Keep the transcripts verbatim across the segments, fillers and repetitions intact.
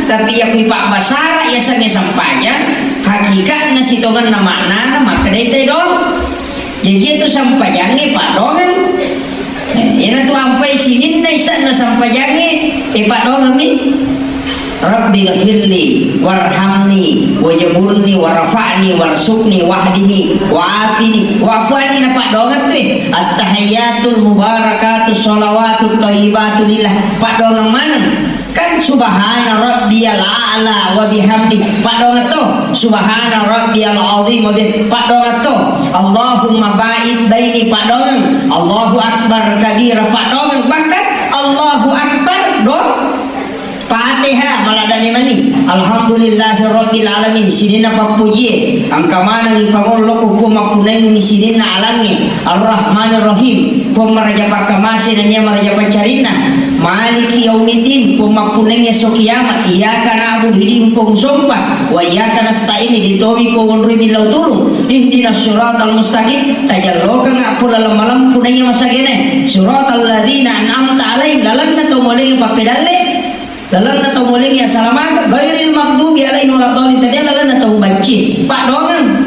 Tapi yakku ipabbasara yasengnge sempajang, hakikatna sitongenna maknana makkedai tedong. Jaji itu sempajangnge paddongeng. Eh, iyana tu ampai sininna ise'na sempajangnge, eh, paddongeng mi. Rabbi ghafirli warhamni wajaburni warfa'ni warsuqni wahdini wa'afini wa'fu anni, na paddongeng tu, eh. Attahiyatul mubarakatu shalawatut thayyibatu lillah, paddongeng maneng. Kan subhana rabbiyal a'la wa bihamdi, paddongeng to. Subhana rabbiyal azim wa bihamdi, paddongeng to. Allahumma ba'id baini, paddongeng. Allahu akbar kabira, paddongeng. Bahkan Allahu akbar do Fatihah maladani mani. Alhamdulillahi rabbil alamin, sininna pappujie. Engka manengngi pangollo ko Puang mappunnangngi sininna alangnge. Arrahmanir Rahim, Puang maraja pakkamase nennia maraja paccarinna. Maliki yaumiddin, Puang mappunnangngi esso kiamat. Iyyaka na'budu, idi Puang sompa. Wa iyyaka nasta'in, idi tomi Puang onroi millau tulung. Ihdinas siratal mustaqim, tajallokengnga ko laleng malempu naiya masagena. Siratal ladzina an'amta alaihim, lalenna to mualengnge pappedalle. Lalenna tau mualengnge asalamaka, ghairil maghdubi alaihim waladdallin, tadia lalenna tau bacci. Paddongeng.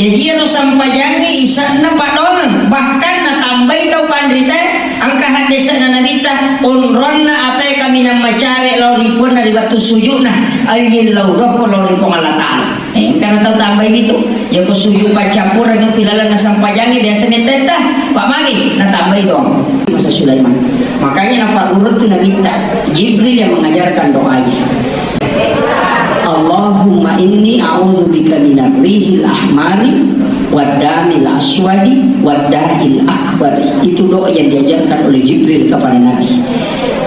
Jaji iyaro sempajangnge ise'na paddongeng, bahkan natambai tau panrita, engka haddese'na Nabitta, onronna atae kaminang macawe lao ri Puanna ri wettu suju'na, anging lao dokko lao ri Puang Allah Ta'ala. Eh, engka na tau tambai itu. Yako sujud paccappureng pi lalenna sempajangnge biasa mettetta, Pak magi natambai dong. Masa Sulaiman. Makanya napaurut tu Nabitta, Jibril yang mengajarkan doanya. Allahumma inni a'udzu bika minar rihil ahmari wad damil aswadi wad da'il akbar. Itu doa yang diajarkan oleh Jibril kepada Nabi.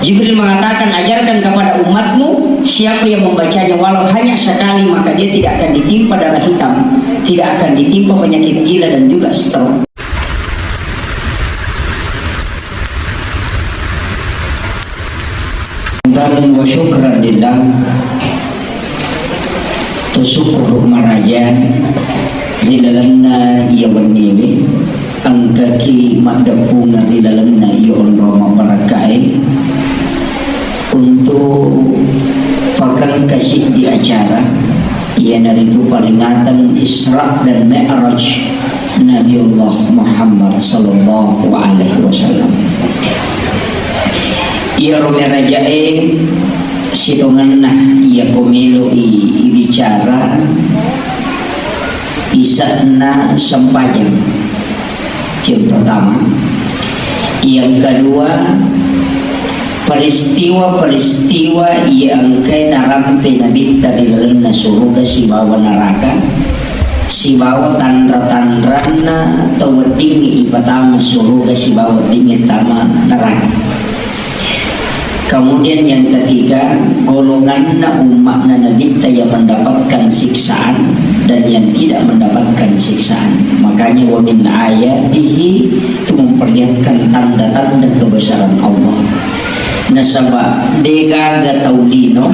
Jibril mengatakan, ajarkan kepada umatmu, siapa yang membacanya walau hanya sekali, maka dia tidak akan ditimpa darah hitam, tidak akan ditimpa penyakit gila dan juga stroke. Dan wa syukran lillah. Tusukkuru maraja ri lalenna iya wenniwe, engkaki maddeppungeng ri lalenna iya onrong mabbarakkae untuk pakengka siddi acara, iyanaritu peringatan Isra dan Mi'raj Nabiullah Muhammad sallallahu alaihi wasallam. Iyaro merajae sitongenna iyako melo'i ibicara, ise'na sempajang. Yang pertama. Yang kedua, peristiwa-peristiwa iya engkae narampe Nabitta ri lalenna suruga sibawa naraka, sibawa tanra-tanranna tau weddingngi ipatama suruga sibawa weddingngi tama naraka. Kemudian yang ketiga, golonganna umma'na Nabitta yang mendapatkan siksaan dan yang tidak mendapatkan siksaan. Makanya, wa min ayatihi, itu memperlihatkan tanda-tanda kebesaran Allah. Nasaba degaga tau lino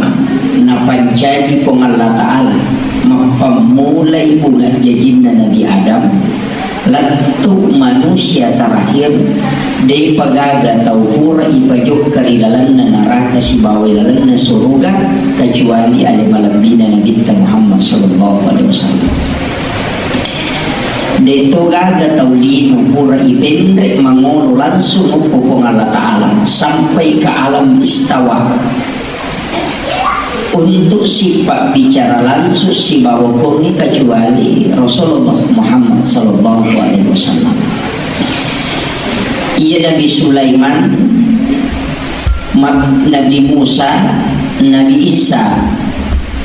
napancaji Puang Allah Ta'ala, mappammulai bunga jajinna Nabi Adam, lettu manusia terakhir, depa gaga tau pura ipajokka ri lalenna naraka sibawa ri lalenna suruga, kecuali ale malebbina Nabitta Muhammad sallallahu alaihi wasallam. Deto gaga tau lino pura ipenre mangolo langsung okko Puang Allah Ta'ala sampai ke alam istawa. Untuk sipabbicara langsung sibawa Puangnge kecuali Rasulullah Muhammad sallallahu alaihi wasallam. Iya Nabi Sulaiman, ma-, Nabi Musa, Nabi Isa,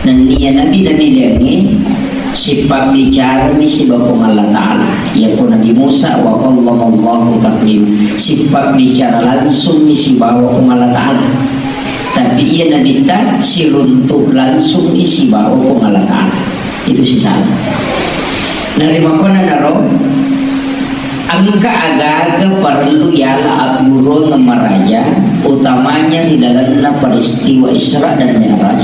nenniya nabi-nabi liangnge sipabbicarami sibawa Puang Allah Ta'ala. Iyako Nabi Musa, wa kallamallahu taklima, sipabbicara langsungmi sibawa Puang Allah Ta'ala. Tapi iya Nabitta siruntu langsungni sibawa Puang Allah Ta'ala. Itu sisala. Narimakkonanaro, engka agaga parellu yala agguruang maraja, utamanya ri lalenna peristiwa Isra dan Mi'raj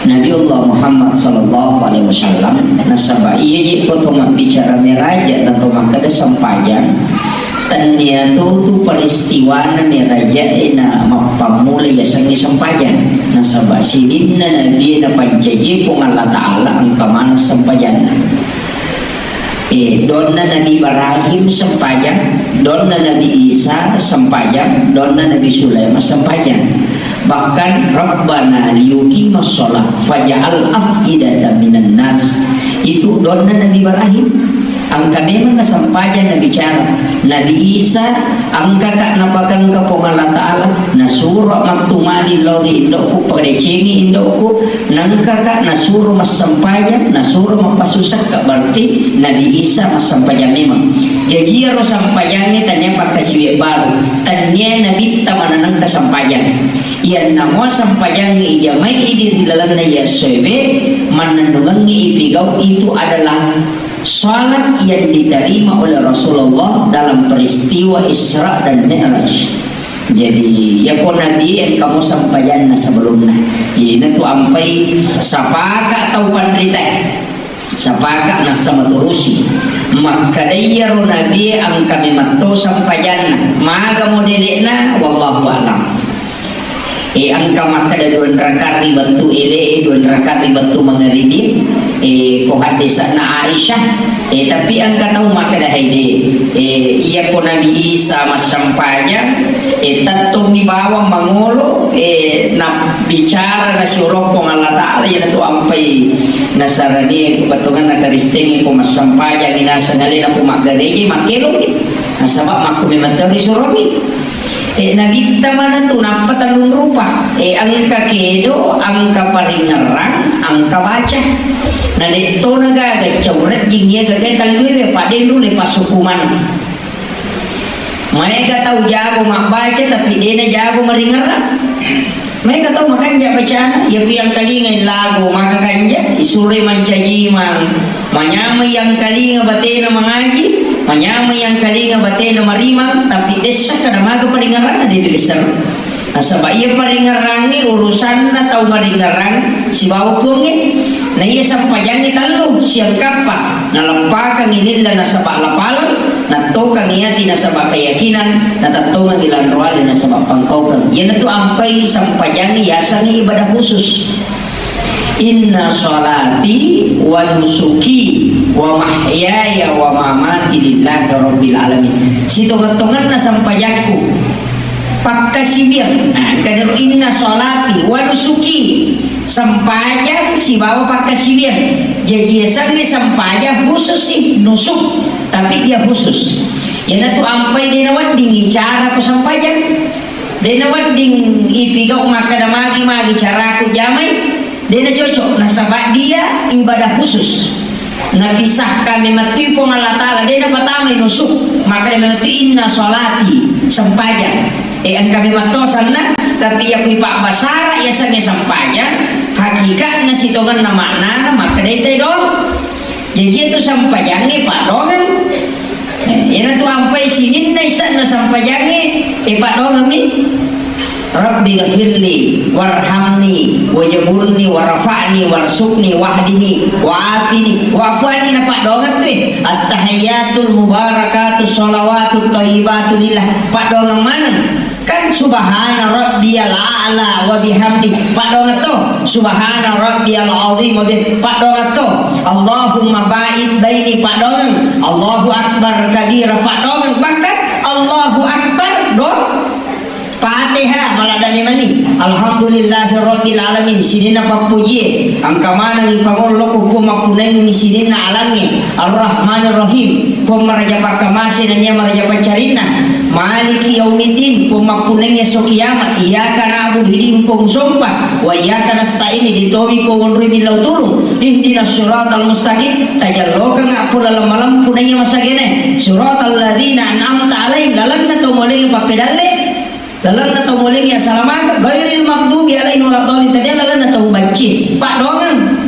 Nabiullah Muhammad sallallahu alaihi wasallam. Nasaba iya je ko to mabbicara meraja atau makkeda sempajang, Tennia to tu peristiwana Mi'raja'e na mappammula yasengnge sempajang. Nasaba sininna nabie napancaji Puang Allah Ta'ala engka maneng sempajanna. Eh, donna Nabi Ibrahim sempajang, donna Nabi Isa sempajang, donna Nabi Sulaiman sempajang. Bahkan, "Rabbana liyuqimus shalah faj'al af'idatan minan nas." Itu donna Nabi Ibrahim. Engka memang nasempajang nabicara. Nabi Isa, engkaka napakengka Puang Allah Ta'ala, nasuro mattumani lao ri indokku, padecengi indokku, nengkaka nasuro massempajang, nasuro mappasusakka, berarti Nabi Isa massempajang memang. Jaji iyaro sempajangnge tania pakkasiwiang baru, tania nabitta maneng engka sempajang. Iyanna mua sempajangnge ijamai idi ri lalenna iya essoewe, mannennungengngi ipigau itu adalah salat yang diterima oleh Rasulullah dalam peristiwa Isra dan Mi'raj. Jadi, yako Nabi engka mo sempajanna sebelumna. Ina tu ampai sapaka tau panritae. Sapaka nassa maturusi. Makkeda iyaro Nabi engka memetto sempajanna. Maga modele'na, wallahu a'lam. Eh, engka makkeda dua rakaat ri wettu ele, dua rakaat ri wettu mangaribi. Eh, ko haddesanna Aisyah. Eh, tapi engka tau makkeda haide. Eh, iya ko Nabi Isa massempajang, eh, tettommi bawang mangolo, eh, na bicara nasioloppong Allah Ta'ala, iyanatu ampai nasarani ko patonganna Kristen ko massempajang, naseng alena ko maggareji, makkeloki. Nasaba makko memang tau risuromi. Eh, nabitta maneng tu nappa tellung rupa. Eh, engka kedo, engka paringerrang, engka baca. Na de tona gaga caurejjing iya gaga tellue, apa de nulle passuku maneng. Maega tau jago mabbaca tapi dena jago maringerrang. Maega tau makanja bacana, iya ku yang kalinga lagu maka kanja, isuroi mancaji mang. Manyameng yang kalinga batena mangaji, manyameng yang kalinga batena marimang, tapi dessa kada maga paringerranna de diseru. Nasaba iya paringerrangnge urusanna tau maringerrang sibawa Puangnge. Na iya sempajangnge tellu, siangkappa, naleppakangngi lilla nasaba lapaleng, nattokangngi ati nasaba keyakinan, natettongengngi lanroale nasaba pangkaukeng. Iyanatu ampai sempajangnge yasengnge ibadah khusus. Inna sholati wa nusuki wa mahyaya wa mamati lillahi rabbil alamin. Sitongeng-tongenna sempajakku, pakkasiwiang. Nah, kadero inna sholati wa nusuki, sempajang sibawa pakkasiwiang. Jaji yasengnge sempajang khusus sih, nusuk, tapi dia khusus. Iyanatu ampai de naweddingngi cara ku sempajang. De nawedding ipigau makkeda magi-magi caraku jamai, de nacocok, nasaba dia ibadah khusus. Napisahkan memettui Puang Allah Ta'ala, de napatamai nusuk, makkeda memettui inna sholati, sempajang. Eh, engka memetto sanna, tapi iya kui pabbasara yasengnge sempajang, hakikatna sitongenna maknana makkeda tedong. Jaji itu sempajangnge padongeng. Eh, iyanatu ampai sininna isanna sempajangnge, eh, padongengmi. Rabbi ghafirli warhamni wajburni warfa'ni warzuqni wahdini wa'afini wa'fu anni, na padongeng tu, eh. Attahiyatul mubarakatu sholawatut thayyibatu lillah. Padongeng maneng. Kan subhana rabbiyal a'la wa bihamdi, padongetto. Subhana rabbiyal azim wa bihamdi, padongetto. Allahumma ba'id baini, padongeng. Allahu akbar kabira, padongeng. Bahkan Allahu akbar do Fatihah maladani mani. Alhamdulillahi rabbil alamin, sininna pappujie. Engka manengngi pangollo ko Puang mappunnai sininna alangnge. Arrahmanir Rahim, Puang maraja pakkamase nennia maraja paccarinna. Maliki yaumiddin, Puang mappunnai esso kiamat. Iyyaka na'budu, idi Puang usompa. Wa iyyaka nasta'in, idi tomi Puang onroi millau tulung. Ihdinas siratal mustaqim, tajallokengnga Puang laleng malempu naiya masagena. Siratal ladzina an'amta alaihim, lalenna tau molenge pappedalle. Lalenna tau moleng iya salamaka, ghairil maghdubi alaihim waladdallin, tania lalenna tau bacci. Paddoangeng.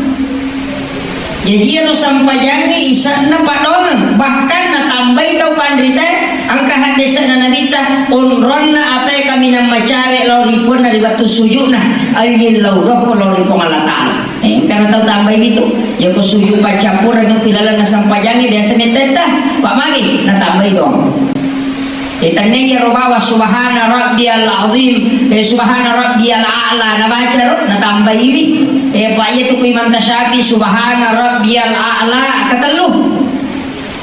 Jaji iyaro sampajangnge isanna paddoangeng, bahkan natambai tau panritae, engka haddese'na Nabitta, onronna atae kaminang macawe lao ri Puanna ri wettu suju'na, alli lao dokko lao ri Puang Allah Ta'ala. Eh, engka na tau tambai itu, yako sujud paccappureng ku lalenna sampajangnge biasa mettetta, Pak, magi natambai dong. E, tenne iyaro bawang subhana rabbiyal azim, e, subhana rabbiyal a'la, nabaca ro, natambaiwi. E, apa iya tu ku Imam Tasyafi, subhana rabbiyal a'la, katellu.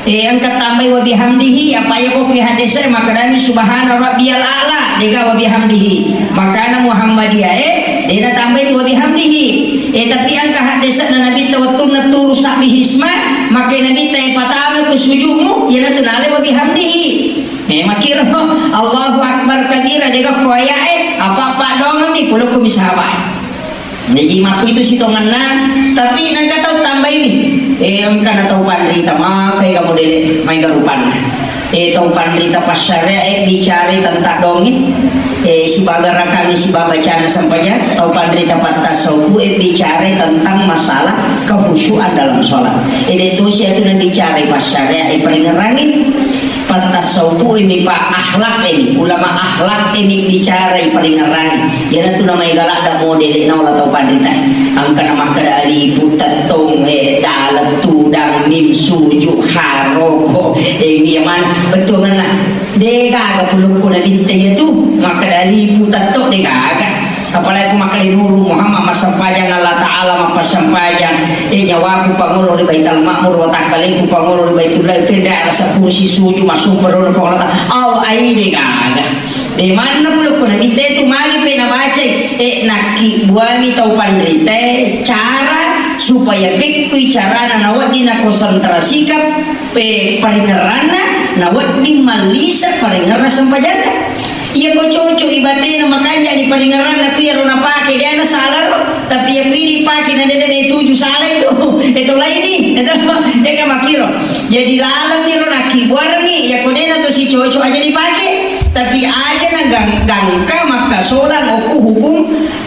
E, engka tambai wa bihamdihi, apa iya ko ku hadese makkedami subhana rabbiyal a'la, dega wa bihamdihi. Makana Muhammadiyah, e, dena tambai tu wa bihamdihi. E, tapi engka hadese na Nabitta wettunna turu sabbihisma, makke Nabitta e patama ku sujudmu, iyanatu nale wa bihamdihi. E, makkiro, Allahu Akbar kabira, dega ko ayae, apa-apa doang mi, pulukku mi sahabat. Jadi makku itu sitongenna, tapi nengka tau tambai ni. E, engka na tau panrita, makai kamu dele, mai garupanna. E, tau panrita passyariat, e, bicara tentang dongeng. E, sibaga rakani, sibaga bacana sempajang, tau panrita pattasawufu, e, bicara tentang masalah kehusyuan dalam sholat. E, de tosi atu na bicara passyariat, e, paringerangi. Pattasawufu imi pa akhlak imi, ulama akhlak imi bicara iparingerang. Iyanatu namai galak da model naola tau panrita. Angka na makkeda alipu tettong, e, dalek tudang mim suju haroko. E, iya mana? Bettuanna. Degaga pulukku na bitte iya tu. Makkeda alipu tettong degaga. Apalagi ku makkeda nuru Muhammad massempajang Allah Ta'ala, mappasempajang, e, nyawaku pangolo ri Baitul Makmur, watakkaleku pangolo ri Baitullah, penda rasa kursi suju massumpero ri Puang Allah Ta'ala. Au, aide gaga. De manna pulukku Nabitta tu magi pe nabacai, e, nakki buami tau panrita cara supaya pekkui carana nawedding nakonsentrasikan pe paringerranna, nawedding mallisa paringerrang sempajanna. Iya ko cocok i batena makanja ni paringerranna ku iyaro napake, de na salah ro. Tapi iya ko idi pake na dede ne tuju salah itu. Itu lain ni. Itu, de ka makiro. Jadi laleng ni ro nakkibuarengi, iya ko de na to si cocok aja dipake. Tapi aja na gang-, gangka makkasolang okku hukum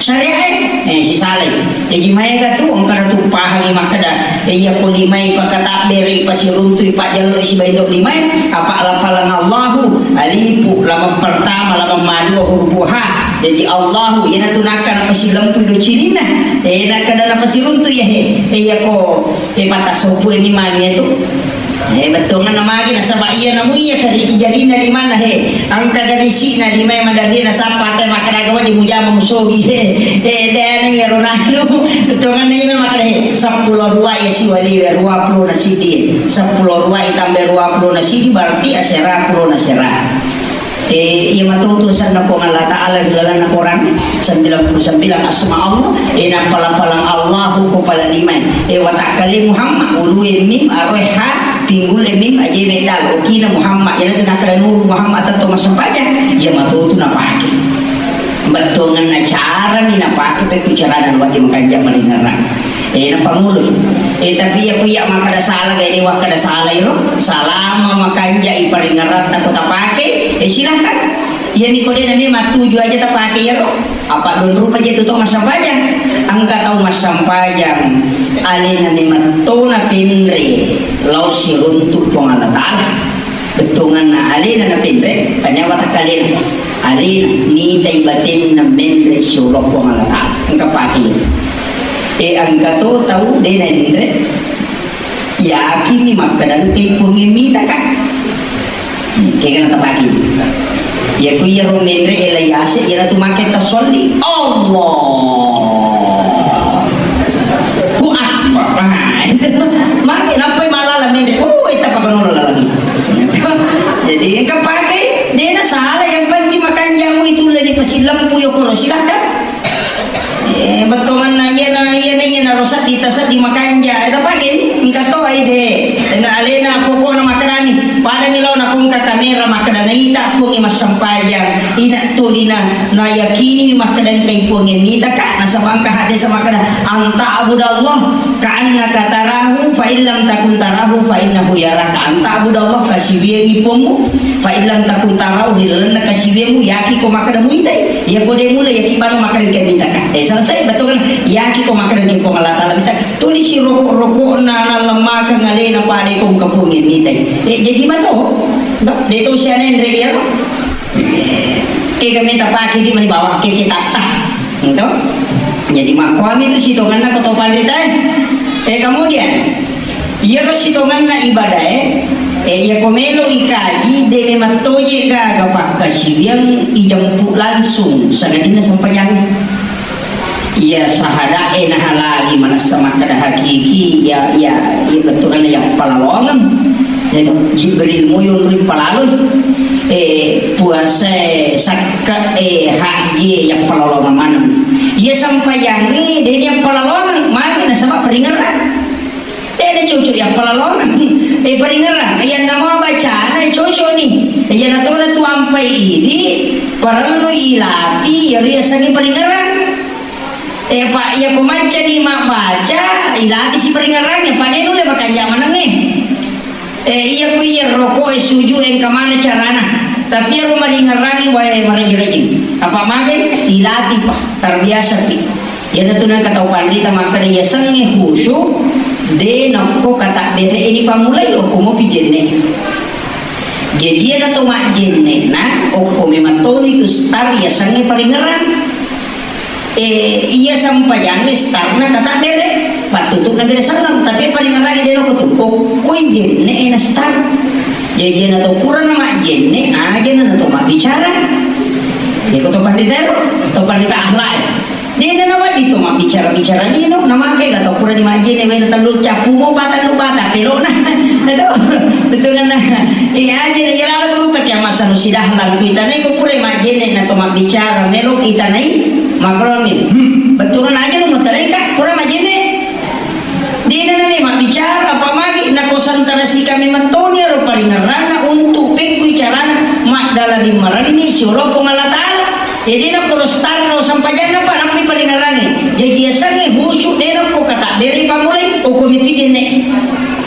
syariat e. E, sisalai. Jaji maega tu engkana tu pahangi makkeda, e, iya ko limai pakatabbere, pasiruntui, pajjallo sibawa indo limai, apa lappalang Allahu, alifu, lamang pertama, lamang madua, hurufu ha. Jaji Allahu, iyanatu nakkana pasilempui do cininna. E, nakkeda napasiruntu iya he. E, iya ko, e, pattasawufu e mi mani e tu. E, bettuanna magi nasaba iya namu iya kariki jarinna limanna he. Angka garisi'na limai maderri nasappa te makkeda wedding mujama musogi he. E, de na iyaro nanu. Bettuanna iya makkeda he. Seppulo dua iya siwali we dua puluh na sidi. Seppulo dua itambai dua puluh na sidi berarti asera puluh na sera. E, iya matoto senna Puang Allah Ta'ala ri lalenna Quran, sembilan puluh sembilan asma Allah, e, nappalang-palang Allahu ko pala limai. E, watakkale Muhammad, ulue mim, aroe ha, pinggule mim, aje medal, okina Muhammad, iyanatu nakkeda nuru Muhammad tetto massempajang, iya matoto napake. Bettuanna carani napake pekku carana wedding makanja paringerrang. E, napangulu. E, tapi iya ku iya makkeda salah, gede wakkeda salah iro. Salama makanja i paringerratta ko tapake, e, silakan. Iya mi ko de nami mattuju aja tapake iyaro. Apa don rupa je tu to massempajang. Angka tau massempajang, alena mi mattona penre lao siruntu Puang Allah Ta'ala. Bettuanna alena napenre, tania watakkalena. Alena nitai batenna menre siolo Puang Allah Ta'ala. Engka pake itu. E, engka to tau de naenre. Yakin ni makkeda engka Puang e mitaka. Hmm, kega natapake. Ya ku iyaro menre e lai ase, iyanatu make tasolli. Allah. Hu Akbar. Nah, itu. Magi nappai malala menre. Oh, etta paganolo laleng. Jadi engka pake, dena salah, yang penting makanjamu itu lagi pasilempu yokoro, silakan. Eh, bettuanna iyana, iyana, iyana ro seddi, taseddi makanja. Eh, tapake ni, engka to ai de. Dena alena pokokna makkedani, padami lao nakongka kamera makkeda naita Puang e massempajang. Ina tolina, nayakini makkeda engkai Puang e mitaka, nasaba engka hadis makkeda, "An ta'budallah ka'annaka tarahu, fa in lam takun tarahu, fa innahu yaraka." An ta'budallah, kasiwiangi Puangmu, fa in lam takun tarahu, ri lalenna kasiwianmu, yaki ko makkeda muitai. Iya ko de mulle, yaki bano makkeda engkai mitaka. Eh, selesai, betul kan? Yaki ko makkeda engkai Puang Allah Ta'ala mitaka. Tuli si rokok-rokokna, nallemmakeng alena pada ko engka Puang e mitai. Eh, jaji mato. De to sianenre iyaro. Kega meta pake di mani bawang, keke tatta. Ento? Jadi makkuami tu sitongenna ko to panrita e. Eh, kemudian, iyaro sitongenna ibadah e, Eh, iya ko melo ikaji, de memang toje gaga pakkasiwiang ijempu langsung, sangadinna sempajang. Iya sahada'e nahalali manessa makkeda hakiki, iya, iya, iya bettuanna yappalalongeng. Iya to, Jibril muyun ripalaloi. Eh, puasae sakka, eh, hajji yappalalongeng maneng. Iya sempajangnge de yappalalongeng, magi nasaba paringerang. Eh, na cocok yappalalongeng. Eh, paringerang. Iya namo bacana cocok ni. Iya natona tu ampai idi, parellu ilati, iya riasengngi paringerang. Eh, Pak, iya ko maccani mabbaca, ilati si paringerang, ya pada nulle makanja manengnge. Eh, iya ko iya roko e suju engka mana carana. Tapi ero maringerangi wae marejji-rejjing. Apa magai? Ilati pa, terbiasa pi. Iyanatu nengka tau panrita makkeda, yasengnge khusyuk, de nokko katabbere ini pammulai, okko mopi jenne. Jadi iyana to majjenne na, okko memang toni tu star yasengnge paringerang. Eh, iya sempajangnge starna katabbere, pattutu'na gere selleng, tapi paringerangi de nokko tu, okkoi jenne na star. Jadi iyana to purana majjenne, aja na to mabbicara. Iko to pandita ero, to pandita akhlak. Dena nawedding to mabbicara-bicara lino, namake ga to pura ni majjene wena tellu cappu mo pa tellu bata pelona. Nato, betul kan? Iya aja na yala guru tak ya masa nu sidah lan kita ne ko pura majjene na to mabbicara melo kita nai makroni. Hmm, betul kan aja nu matareka pura majjene. Dena nami mabbicara apa magi, nakonsentrasi kami mettoni ero paringerrana untuk pekkui carana maddala ri marenni siolo Puang Allah Ta'ala. Jadi nakko ro starro sempajanna pa nampi paringerrangi. Jadi yasengnge khusyuk de nakko katabbere pamulai, okko mitu jenne.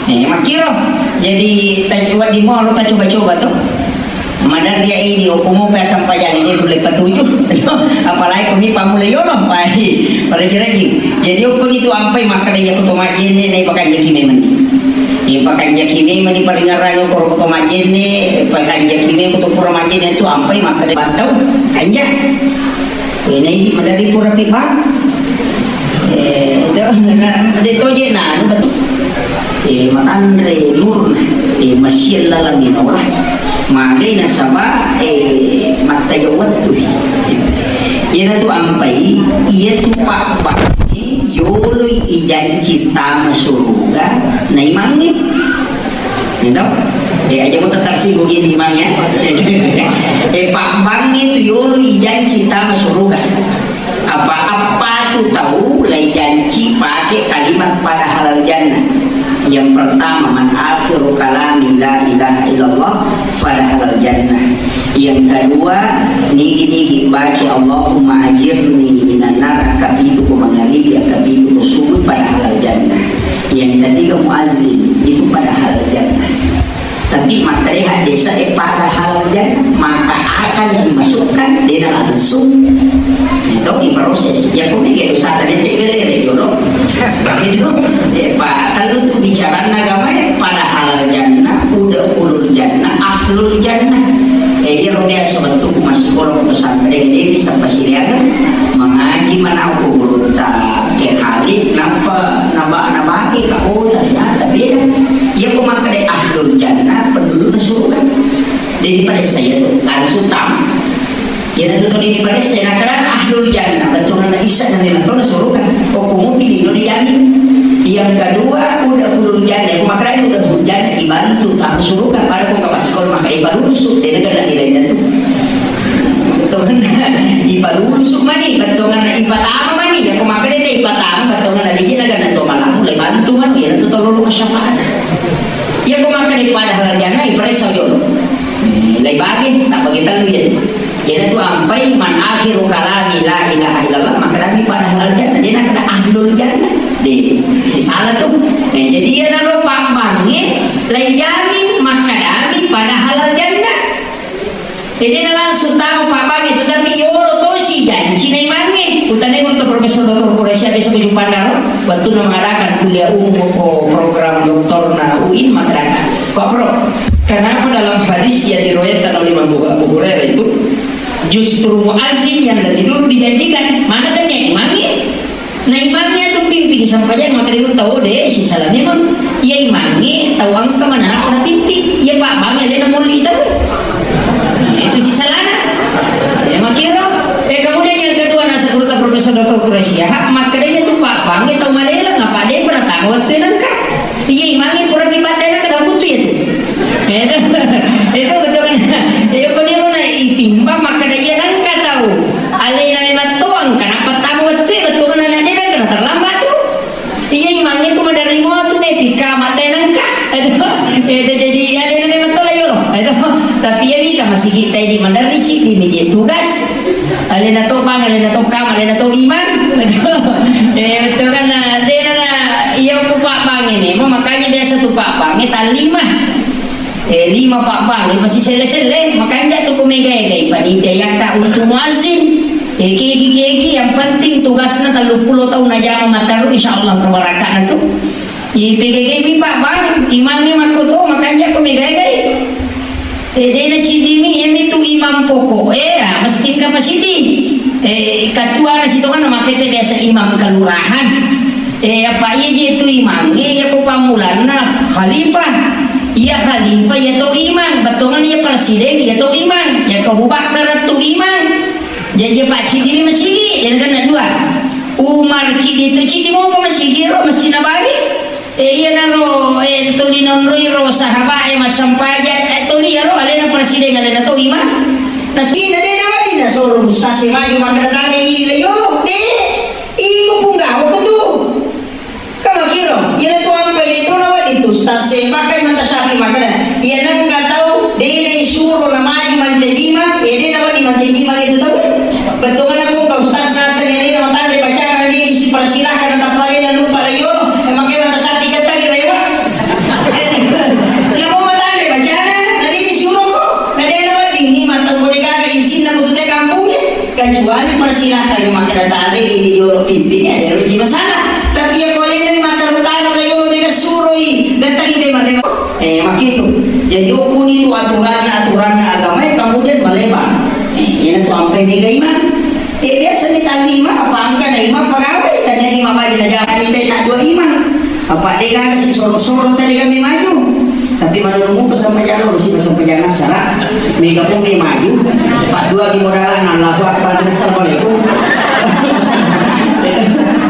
Eh, makkiro. Jadi ta-, wedding mo ro ta coba-coba to. Maderri ya ini, okko mopa sempajangnge de nulle patuju. Apalagi ko mi pamulai yolo, pai, pada jerajing. Jadi okko ni tu ampai makkeda iya ko to majjenne na ipakanjaki memang. Ipakanjaki memang ni paringerrang okko ro ko to majjenne, ipakanjaki memang ko to pura majjenne tu ampai makkeda battau kanja. Wena idi maderri pura pi bang. Eh, itu, de toje na, anu betul. Eh, matanre lurna, eh, masiang laleng inola. Magai nasaba, eh, mattajeng wettu. Iyanatu ampai, iyatu pabbangnge yoloi ijanci tama suruga naimangnge. Gitu? Eh, aja mau tetap sih, mungkin imang ya. Eh, pabbangnge tu yoloi ijanci tama suruga. Apa-apa tu tau laijanci pake kalimat pada halal jannah. Yang pertama, man akhiru kalami la ilaha illallah pada halal jannah. Yang kedua, nigi-nigi baca Allahumma ajirni minan nar, akapitu ko mangaribi, akapitu ko subuh pada halal jannah. Yang ketiga, muazzin, itu pada halal jannah. Tapi makkeda haddesa e pada halal jannah, maka akan dimasukkan dena langsung. Itu diproses. Ya, kok ini kayak usaha tadi, dia gelere jolo. Itu, ya, Pak, kalau tuh bicaranya agama ya, pada halal jannah, udah ulul jannah, ahlul jannah. Eh, iya, biasa bentuk masih kolong pesantren ini bisa pasiriakan, mengaji mana aku guru tak ke Khalid, napa, napa, napa ke, oh, ternyata beda. Iya, kok makkeda ahlul jannah, penduduk surga. Jadi pada saya tuh, langsung tamat. Iya, itu tuh di pada saya, nah, karena ahlul jannah, betul kan, isa dan lima tahun surga. Oh, kamu pilih lo dijamin. Yang kedua, udah ulul jannah, kok makkeda udah ulul jannah, dibantu tamat surga, pada kok nggak pas sekolah, maka ibadah dulu, dia negara tidak tuh. Bettuanna ipalulusu mani, bettuanna ipatama mani, ya ko makkeda te ipatama, bettuanna diji naga na to malamu, le bantu manu, ya tu tololo syafaat. Ya ko makkeda pada halal jannah, iparessa jolo. Eh, le bagi, tak bagi telu ya. Ya tu ampai man akhiru kalami la ilaha illallah, maka kami pada halal jannah, dia nak kata ahlul jannah. Deh, si salah tu. Eh, jadi ya naro pambangi, le jamin, maka kami pada halal jannah. Jadi na langsung tama pabbangi tu, tapi yolo tosi janci na imangnge. Utanai untuk Profesor Doktor Quraisy biasa kujumpa daro. Waktu na mengadakan kuliah umum ko program doktor na U I N mengadakan. Pak Prof, kenapa dalam hadis yang diriwayatkan oleh Imam Bukhari, Abu Hurairah itu justru muazin yang lebih dulu dijanjikan? Mana tanya imangnge? Na imangnge tu Pimpi di sampajang maka di tau de sisala memang. Iya imangnge tau engka manana pura pimpi. Iya pabbangnge alena molli tau. Itu sisalana. Ya makiro. Eh, kemudian yang kedua, nasa kuruta Profesor Doktor Quraisyah, makkeda iya tu pabbangnge tau malela, ngapa de pernah tahu waktu nangka. Iya imangnge pura pipatai nangka tau butu ya tu. Itu, itu betul kan? Iya, ko niro na itimbang makkeda iya nangka tau. Alena memang toang, kenapa tamu wettu, betul kan, anak dia kan kena terlambat tu. Iya, imangnge tu maderri mo tu, be, pika mate nangka. Itu, itu jadi alena memang tola yolo. Itu, tapi iya, wita masigi tai di maderri ci, di meje tugas. Alena to bang, alena to kam, alena to iman. Itu, eh, betul kan, nah, dia, nah, iya, ku pak bang ini, makanya biasa tu pak bang, eh, tali mah. Eh, lima pak bang, eh, masih sele-sele, makanja tu ku mega-egai panitia yakka untuk muazzin. Eh, kegi-kegi, yang penting tugasna tellu pulo taung najama mataru, insya Allah kebarakana tu. I P G G mi pak bang, imangnge makko to, makanja ku mega-egai. Eh, dena cidimi, iyami tu imam pokok. Eh, ah, mesti kapasiti. Eh, ketua na situ kan makete biasa imam kelurahan. Eh, apa iya je tu imangnge, iya ko pammulanna khalifah. Iya khalifah, iya to imang. Bettuanna iya presiden, iya to imang. Iya ko Abu Bakar tu imang. Jaji Pak Cidi ini masigi, jadi kan dua. Umar Cidi tu Cidi mau masigi ro Masjid Nabawi. Eh, iya naro, eh, tuli nonroi ro sahabat, eh, masampaja, eh, tuli ro alena presiden, alena to imang. Nasi na dena wadi na soro ustaz maju makkeda tane ile yo, de. Iko punggawa ko tu. Kamakiro, iyana tu ampai de tu nawedding tu ustaz e, maka Imam Syafi'i makkeda, iyana engka tau de naisuro na maju mancaji imang, iya de nawedding mancaji imang itu tau. Bettuanna ko engka ustaz naseng iya de na matanre bacana, de dipersilahkan, tappa de na lupa layo, eh, maka Imam Syafi'i kata kira ya. Na mau matanre bacana, na de disuro ko, na de nawedding ni matang ko de gaga isinna ko tu te kampung e. Kecuali persilahkan makkeda tabe ini yolo pimpin, ya, ada rugi masalah. Tapi ya, kalau ini mata utama, ya, yolo dia suroi, datang dia mereka. Eh, makitu. Jadi, okuni itu aturan-aturan agama, eh, kemudian melebar. Eh, ini tuh sampai mega imam. Eh, biasa nih tadi imam, apa angka ada imam pegawai, tanya imam aja, nah, jangan minta tak dua imam. Apa de gaga si soro-soro tadi kami maju. Tapi manurutmu pesan pajak lo, si pesan pajak nasara, mega pun mi maju. Pak dua di modal, Allahu Akbar, Assalamualaikum.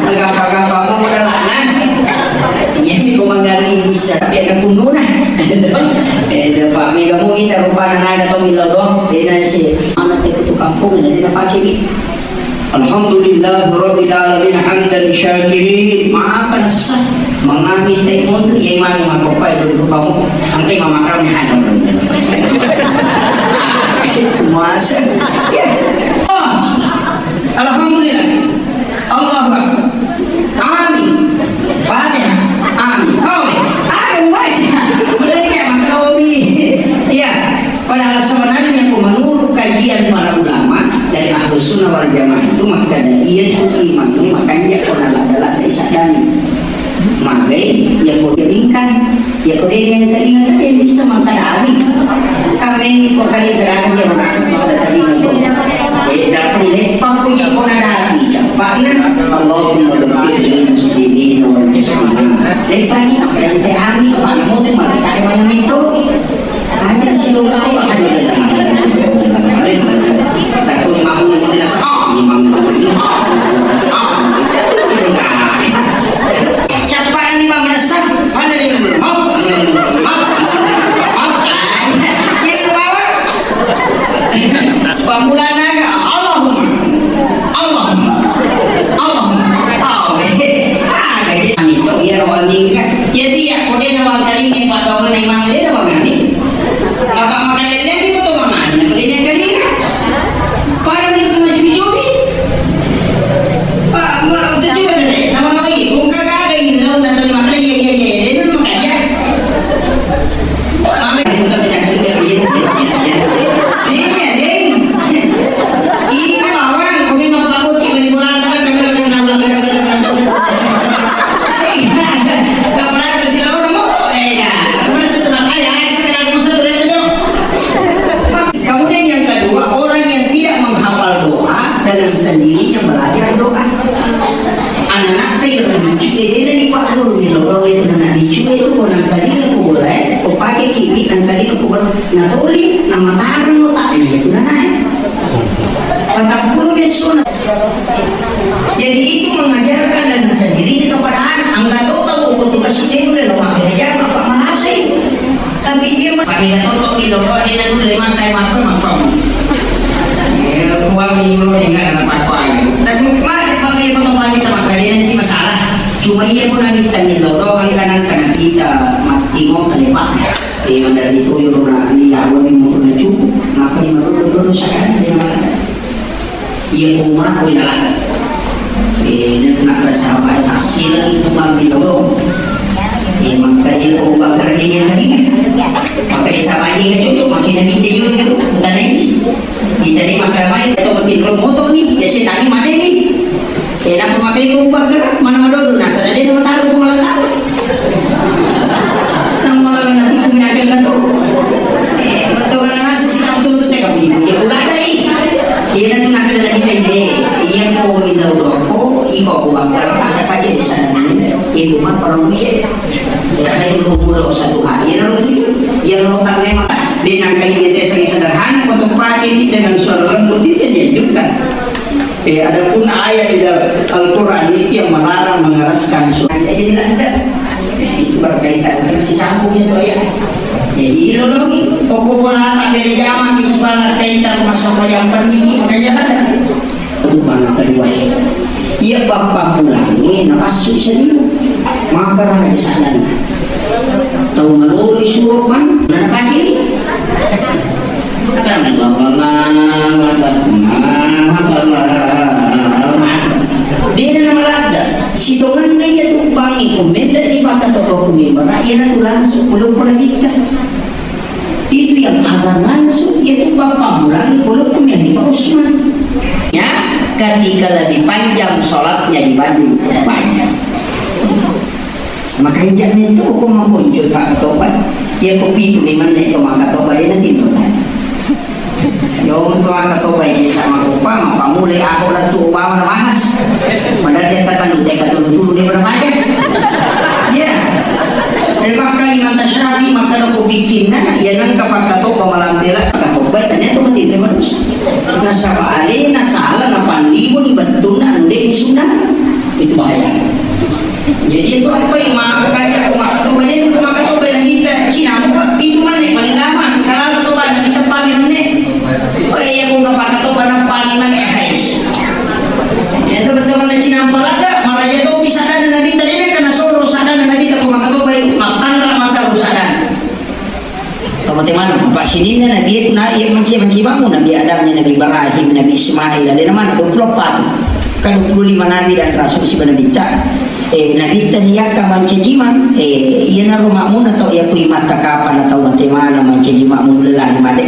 Agak-agak apa modal, nah. Iya, mi ko manggali bisa, tapi ada kunduna. Eh, Pak, mega mungkin ada rupa anak atau milo dong, dia nasi. Anak itu kampung, dia pakai mi. Alhamdulillahirabbil alamin, hamdan syakirin. Maaf, nasa mangami teh mun, ya, imang, imang, kok, eh, dulu kamu, angke mama kami hanya. Muasa. Ya. Oh, alhamdulillah. Allahu Akbar. Amin. Fatihah. Amin. Oh, amin, baca. Bener ya, Mak Robi. Iya. Padahal sebenarnya, ko menurut kajian para ulama dari Ahlus Sunnah wal Jamaah itu, makkeda iya tu imang ini makanya ko nalada-lada isadani. Magai, ya ko jaringkan, ya ko dia yang teringat, dia bisa makkeda amin. Kami ini ko kali berani dia merasa pada tadi itu. Eh, tapi lepak punya ko nada api, cepat nah. Allahumma ghfir lil muslimin wal muslimin. Lepak ini apa yang teh amin, apa namu tu malah tak ada mana itu. Hanya silupai, hanya takut mau, ah, memang, ah, ah, capaan lima menesa, mana dia mau, mau, mau, yang bawa. Pamulana, Allahumma, Allahumma, Allahumma, Allahumma. Ah, jadi, amin. Ya, Rohani kan. Jadi, ya, Anakta iya mabiccu, eh, dena ni pagguru ni lolo itu nana biccu itu ko nangkalinga ko bola, eh, ko pake kiwi nangkalinga ko bola, na toli, na matarang otakna itu nana, eh. Patappulo bessona. Jadi itu mengajarkan dengan sendirinya kepada anak. Angka to tau ko tu kasih temu dan lo mampir aja apa malasai. Tapi dia mah, tapi dia toto di lolo, dia nak dulu lima kali makan, makan. Ya, kuang di lolo, dia nggak dapat kuang. Tapi mari pakai foto pagi sama kali nanti masalah. Cuma iya pun nanti tanya lolo, kan kadang kena kita mati mau kelepak. Eh, dari itu yang orang ni awal ni mau kena cukup, maka lima puluh dulu sekarang dia makan. Iya, ko umrah ko inalaka. Eh, na, na, nasaba tahsilan itu mabbi lolo. Eh, maka iya ko bakar ini yang lagi kan. Maka iya sama aja nggak cocok, makin nanti dia juga itu, entah lagi. Kita ni makan main atau makin rong motor ni, ya saya tadi mana ni. Eh, napa makai ko bakar, mana madodo, nasa ada dia nama taruh, ko malah taruh. Nang malah nanti ko minakil kan tu. Eh, betul kan nasa si kamu tuntut teh kamu ibu, ya udah ada ih. Iya, nanti nak ada lagi teh, iya, ko minta udah ko, iko ko bakar, ada kaji di sana ni, ibu mah perlu je. Ya, saya dulu dulu satu hari, ya, lalu tujuh. Ya, lo tak memang, dia nangkali dia tes yang sederhana, kau tumpah ini dengan suara lembut, itu dia juga. Eh, adapun ayat di dalam Al-Quran itu yang melarang mengeraskan suara. Ayat jadi lancar. Itu berkaitan dengan si sambung itu ayat. Jadi, lo lagi, pokok bola tak beda jama, di sekolah kita masa yang penting, makanya ada. Untuk mana kedua ini? Iya, bapak pulang ini, nafsu serius. Maka raja sadar. Tahu melulu suruh, Bang, mana kaki ini? Dia na maladda, sitongenna iya tu bangi ko menre ni pakkatokko ku mimbara, iyanatu langsung puloppo Nabitta. Itu yang azan langsung, iya tu bappa mulangi puloppo Nabitta Usman. Ya, ketika lebih panjang sholatnya dibanding khutbahnya. Makanja' metto ko mamuncul pakkatoba. Iya ko pitu ni menne' to makkatoba, de' natinro tadi. Iya ko makkatoba, iya sama kopa, mappamulai ako lettu' upawa nabahas. Padahal de' tatandu, de' katulu-tulu, de' berapa aja. Iya. Tapi makka Imam Tasyafi, makkeda ko bikinna, iya nengka pakkatoba malampe la, pakkatoba, tania to matinro manusa. Nasaba alena sala, napandimu ni bettunna, anu de' sunnah. Itu bahaya. Jadi itu apa yang maka kaya aku maka toba, dia itu maka toba yang kita Cina, apa? Itu mana yang paling lama? Kalau kata toba yang kita paling mana? Oh iya, aku nggak pakai toba, nang paling mana ya, guys? Ya, itu betul mana Cina, apa ada? Maraja topi sadana Nabitta, dia kena soro sadana Nabitta, aku maka toba itu, makan maka sadana. Tomate maneng, apa sininna Nabi itu na iya manci-, mancibammu, Nabi Adamnya, Nabi Ibrahim, Nabi Ismail, alena maneng duappulo eppa. Kan duappulo lima nabi dan rasul siba Nabitta. Eh, Nabitta niyakka mancajimang, eh, iyanaro ma'muna tau iya ku imatta kapang na tau mate maneng mancaji ma'mun lelani made.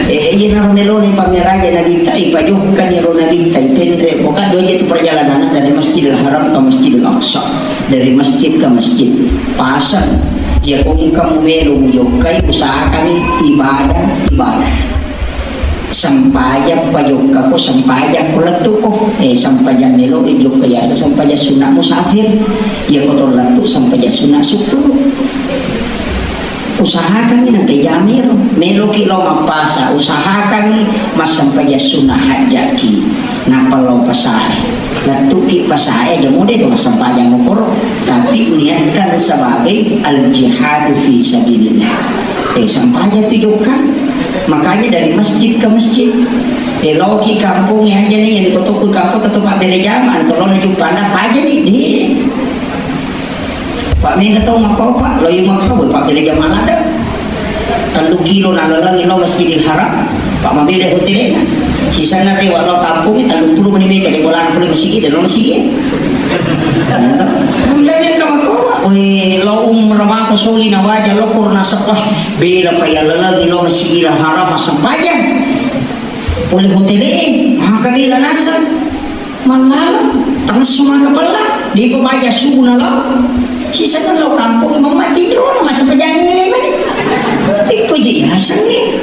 Eh, iyanaro meloni pameraja Nabitta, ipajokkani ro Nabitta, ipenre, poka doje tu perjalanan dari Masjidil Haram ke Masjidil Aqsa. Dari masjid ke masjid. Pasang. Iya, ko engka mumelo mujokkai, usahakan ibadah, ibadah. Sempajang pajokkako, sempajang ko lettuko. Eh, sempajang melo, eh, jokka yasa sempajang sunat musafir. Iya, ko to lettu sempajang sunat sukkuru. Usahakan nangka jamiro. Meloki lo mappasa, usahakan massempajang sunat hajjaki. Nappa lao pasae. Lettuki pasae, aja mode tu massempajang mokoro, tapi niatkan sebagai al-jihadu fi sabilillah. Eh, sempajang tu jokka. Makanya dari masjid ke masjid. Eh, loki kampung ya, aja ni, yang dikotoku kampung tetap bere jama, kalau na jumpa na paja ni, di. Pak, mega tau makko, Pak, lo yu makko, Pak, bere jama lada. Tellu kilo nalalengi lo Masjidil Haram, Pak, mabeda hotelnya. Sisana rewa lo kampung, tellu puluh menit, dari bola puluh masigi, dan lo masigi. Udah dia ke makko, Pak. Weh, lo umrah mako soli na waja lo kurna sepah. Bela pa ya lalengi lo Masjidil Haram, massempajang. Pole hotelé, maka bela naseng. Mallaleng, tangesso maka pella, depa baja subuh nalao. Siseng lao kampong, mamma tinro, masa pejangi lima ni. Ikko je yasengnge.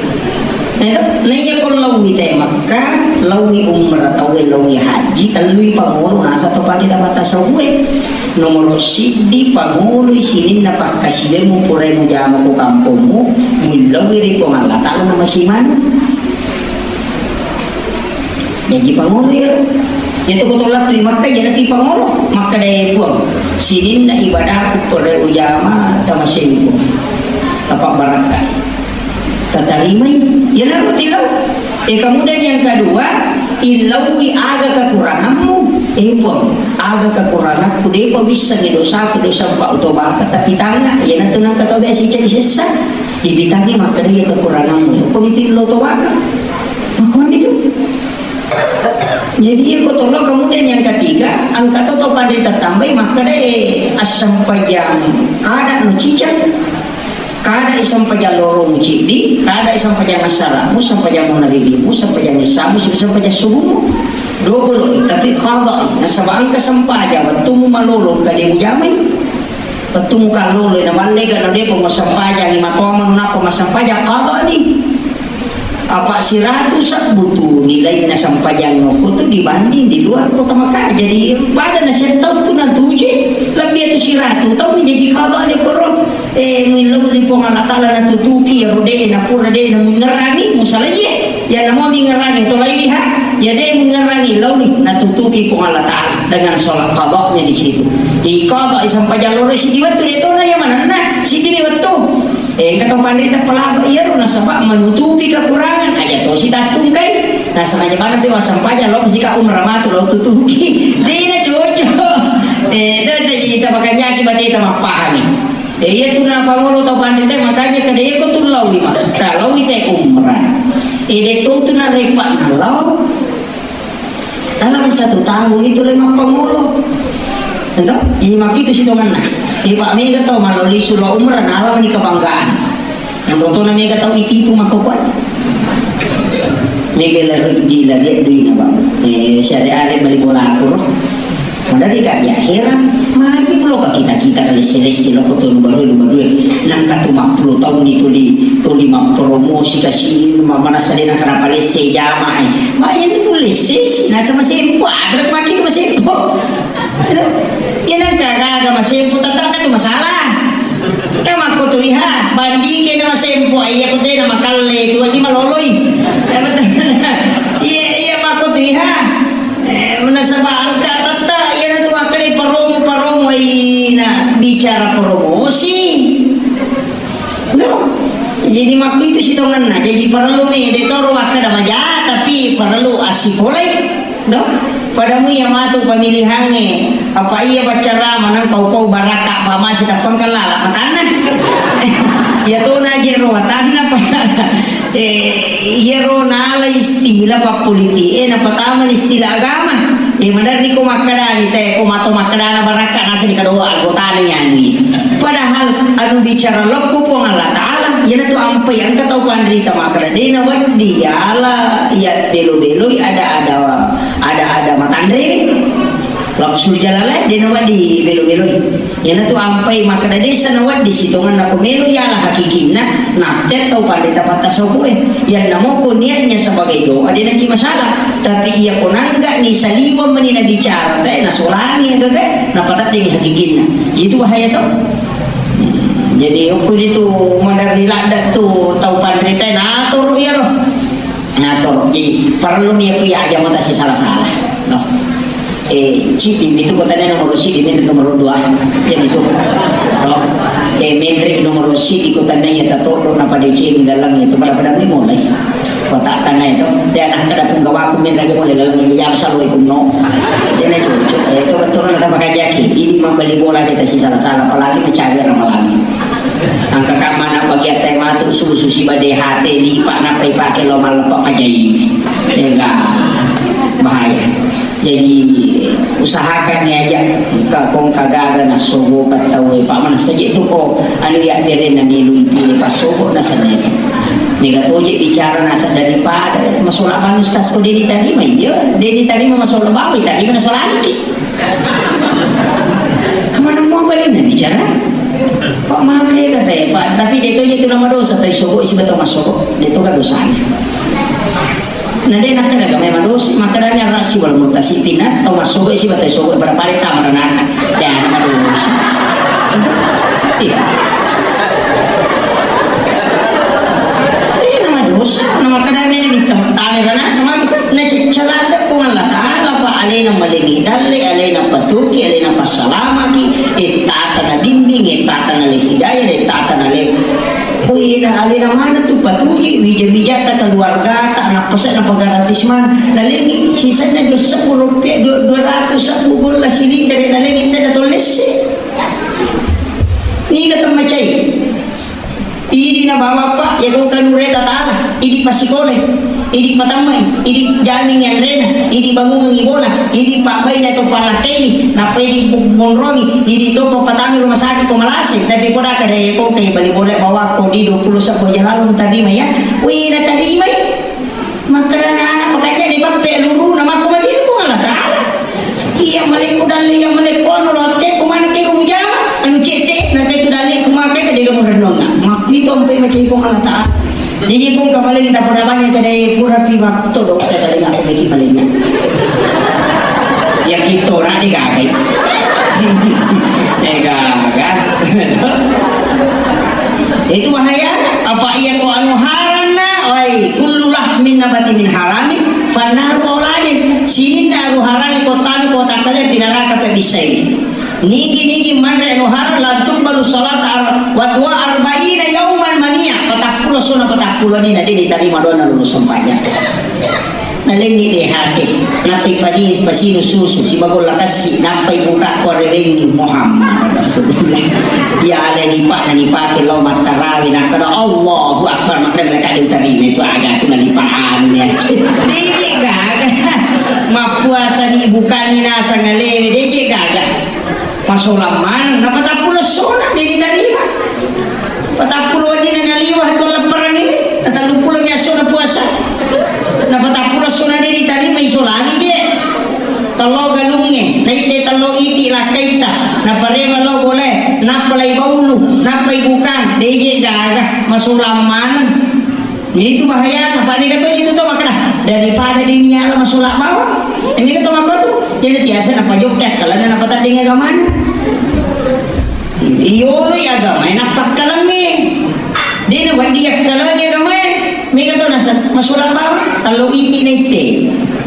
Naiya ko laowi te Makkah, laowi umrah, tauwe laowi haji, tellui pangolo nasaba to pade tabatasauwe. Nomoro siddi pangoloi sininna pakkasiwimu purae mujama ko kampommu, muillaui ri Puang Allah Ta'ala na masimanu. Jaji pangolo iyaro. Iya tu ko to lattu ri Makkah, iya natu pangolo. Makkeda, "E Puang, sininna ibadahku purae ujama tamasewi Puang. Tapabbarakkai." Tatarimai. Iyanaro tillau. E, kemudian yang kedua, illaui aga kekuranganmu. E Puang, aga kekuranganku, depa wissengi dosaku, dosa pa utobaka, tapi tanga, iyanatu nangka tau biasa cari sessa. Dibitangi makkeda iya kekuranganmu. Ko ditillo tobaka. Makkuami tu. Jadi iya ko tollo, kemudian yang ketiga, engka to tau panrita tambai makkeda, e, assempajang kada no cicang, kada i sempajang loro muciddi, kada i sempajang assaramu, sempajang munaribimu, sempajang issamu, sempajang subuhmu. Dobolo, tapi qadai. Nasaba engka sempajang wettumu malolo engka de mujamai. Wettumu kallolo, na balle ga na depa mo sempajang, lima tomang nappa massempajang, qadani. Apa siratu sebbu tu nilainna sempajang okko tu dibanding di luar kota Makkah. Jadi pada na settau tu na tuje, lebbi tu siratu tau ni jadi qadani koro. E, muillau ri Puang Allah Ta'ala natutuki iyaro de na pura de na mungerrangi, musalaiye. Iya namo mingerangi tolaiha, iya de mingerangi laoni natutuki Puang Allah Ta'ala dengan sholat qadanya di situ. Di qada i sempajang loro siddi wettu de tona iya manenna siddi ni wettu. E, engka to panrita palaba iyaro nasaba menutupi kekurangan aja to sitattungkai. Nasaba aja bana pe wassempajang lo sika umrah matu lo tutuki. De na cocok. E, itu, itu, itu makanya kita tidak mappahami. E, iya tu napangolo tau panrita, makanya kedeko tu laowi Makkah, laowi te umrah. E, de to tu narepa nalao. Dalam satu tahun itu le mappangolo. Ento? Iya makkitu sitongenna. E, pa mega tau maloli suro umrah, nala mani kebanggaan. Menurut na mega tau itipu makkokuat. Mega lari di lari duina, Pak. E, siare-are beli bola aku, roh. Maderri ka dia heran, magi pulo ka kita-kita kali selesi loko tolu baru dua dua. Nangka tu mappulo taung ni tuli, tuli mappromosi kasi, ma-, manassa de nangka napalesse jama, e. Ma iya tu lesse si, nasa masempo, adrek maki tu masempo. Iya nangka gaga masempo, tatangka tu masalah. Iya makko tu iha, bandike na masempo, iya ko de na makalle, tu di maloloi. Iya, betul. Iya, iya makko tu iha. Eh, nasaba engka tetta, iyanatu makkeda paromo-paromo, ina bicara promosi. No. Jadi makkitu sitongenna. Jadi parellu mi, de toro makkeda maja, tapi parellu assipolai. No. Pada mu iya matu pemilihangnge, apa iya paccarama nang kau-kau barakka pamasi tappengkellala matanna. Iya tona je ro matanna, Pak. Eh, iyaro nala istilah pappolitik, eh, napatama istilah agama. Eh, maderri ko makkedani te, ko mato makkedana barakka, nasa dikadoa anggotana yani. Padahal anu bicara lokko Puang Allah Ta'ala, iyanatu ampai engka tau panrita makkeda, de nawedding ala iya belo-beloi ada-ada, ada-ada matanre. Lafzul jalalain de nawedding belo-beloi. Iyanatu ampai makkeda desa nawedding sitongenna ko melo iala hakikinna, natte tau panrita pattasaukue. Iyanna moko niatnya sebagai doa, de naki masalah. Tapi iya ko nanggani saliweng meni nabicara, te nasolangi itu te, napateddengi hakikinna. Itu bahaya to. Hmm, jadi okko itu maderri ladde tu tau panrita natoro iyaro. Natoro. Jadi parellu mi aku ya aja mata si salah-salah. No. Eh, cidi itu kotanya nomor sidi, ini nomor dua. Yang itu. No. Eh, menre nomor sidi kotanya ya tato na pada ceng dalam itu pada-pada mi mulai. Kota tanah itu. Dia anak kada pun gawaku menre aja mulai dalam ini yang selalu ikut no. Dia na cucu. Eh, itu betul ada pakai jaki. Ini membeli bola kita si salah-salah, apalagi mencari ramalan. Engka kamma na bagian teh matu susu si bade hate lipa nappa ipake lo mallepa pajai. Enggak bahaya. Jadi usahakan ya aja ka kong kagaga na sogo ka tau e pa mana saja tu ko anu ya dere na nilu ibu pas sogo na sana. Mega toje bicara nasa daripada masola bang ustaz ko deni tadi mah iya deni tadi mah masola bawi tadi mah sola lagi. Kemana mau balik na bicara? Pak makai kata ya, Tapi de' to je tu nama dosa, tai sogo isi batau massogo, de' to ka dosana. Na de' nakkeda ga memang dosa, makkeda mi arrasi wal mutasi pina, tau massogo isi batau sogo pada pada tama ranaka. De' nama dosa. Iya. Iya nama dosa, nama kada mi tama ranaka, na ceccelada Puang Allah Ta'ala, pa alena malengi dalle, alena patuki, alena passalamaki, ettata na bimbing, ettata na le hidayah, ettata na le Wih, na alena mana tu patuji, wija-wijata keluargata, napasa na pagaratis mana, nalengi sisenna dua seppulo rupiah, dua, dua ratus seppulo golla silindere, nalengi tena tollesse. Niga temmacai. Idi na bawa pa, ya kau kanureta tala, idi pasikole. Idi patammai, idi jamingi anrena, idi bangungengi bola, idi pabbaina to pallakkaini, nappa idi monrongi, idi to papatami rumah sakit ko malase, tapi poda kada ya ko kai bali bola bawa ko di dua puluh seppo jalalo tarima ya. Wih, na tarimai. Makkeda anak makanya di pappe luru na makko mati ko Allah Ta'ala. Iya malekku dalle, iya malekku anu lotte, kumana ke rujama, anu cedde, nanti tu dalle kumake ke dega murennonga. Makku itu ampe macam ko Allah Ta'ala. Jadi pun kapaleng kita pura bani tadi pura pi waktu dok kita tadi nggak perbaiki palingnya. Ya kita orang di gagai. Eh gaga. Itu bahaya. Apa iya ko anu haranna? Oi, kullu lahmin nabati min haramin, fannaru auladin. Sininna aru harangi ko tami ko takkale di neraka pe bissai. Nigi-nigi manre anu haram la tuqbalu salata ar-, wa tuwa arba'ina yauman mania, patappulo sona patappulo ni na de ditarima doanna lulus sempajang. Nalenni de hate, nappai padi pasinu susu, sibagolla kassi, nappai buka ko rewengi Muhammad Rasulullah. Ya ale lipa na nipake lo mattarawi, nakkeda Allahu Akbar, makkeda mereka ditarima itu aga tu na lipa anu ya. Dije gaga. Mappuasa ni bukani nasang alewe, dije gaga. Masolang maneng, na patappulo sona de ditarima. Patappulo wenni na naliwa tu leppereng ini, na telluppulo mi assona puasa. Na patappulo sona de ditarima isolani je. Tello galungnge, naitte tello iti lakkaitta, na parema lo bole, nappa lai baulu, nappa ibukang, de je gaga, masolang maneng. Itu bahaya, apa mega to itu to makkeda, daripada di niala masolang bawang. Mega to makko tu. Jadi tiasa na pajokki akkalana na patadding agamana. Iyoloi agamae nappakkalangnge. De na wedding akkalangnge agamae. Mega to nasa masolang bawang, tello iti naitte.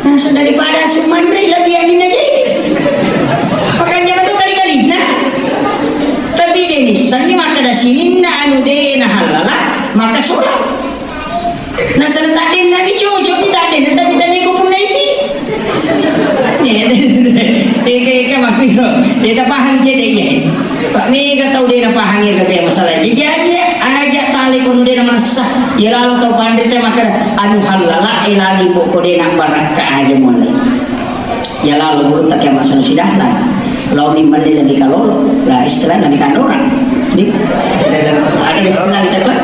Nasa daripada asu manre lebih angin aja. Makanya betul kali-kali. Nah. Tapi de nissenni makkeda sininna anu de na halala, maka solang. Nasaba taddenna mi cocok, taddenna, tapi tadde ko punna iti. Eka, eka makkiro. Ita pahang cedde iya. Pak mega tau de na pahang eka te masalah. Jaji aja tale kono de na manessa. Ya lalo tau panrita makkeda anu halala e lagi ko de na barakka aja mulai. Ya lalo gurutta kiamma sanu sidahlang. Lao mi melli lagi kalolo, la istilah lagi kandorang. Di, ada istilah kita tuh.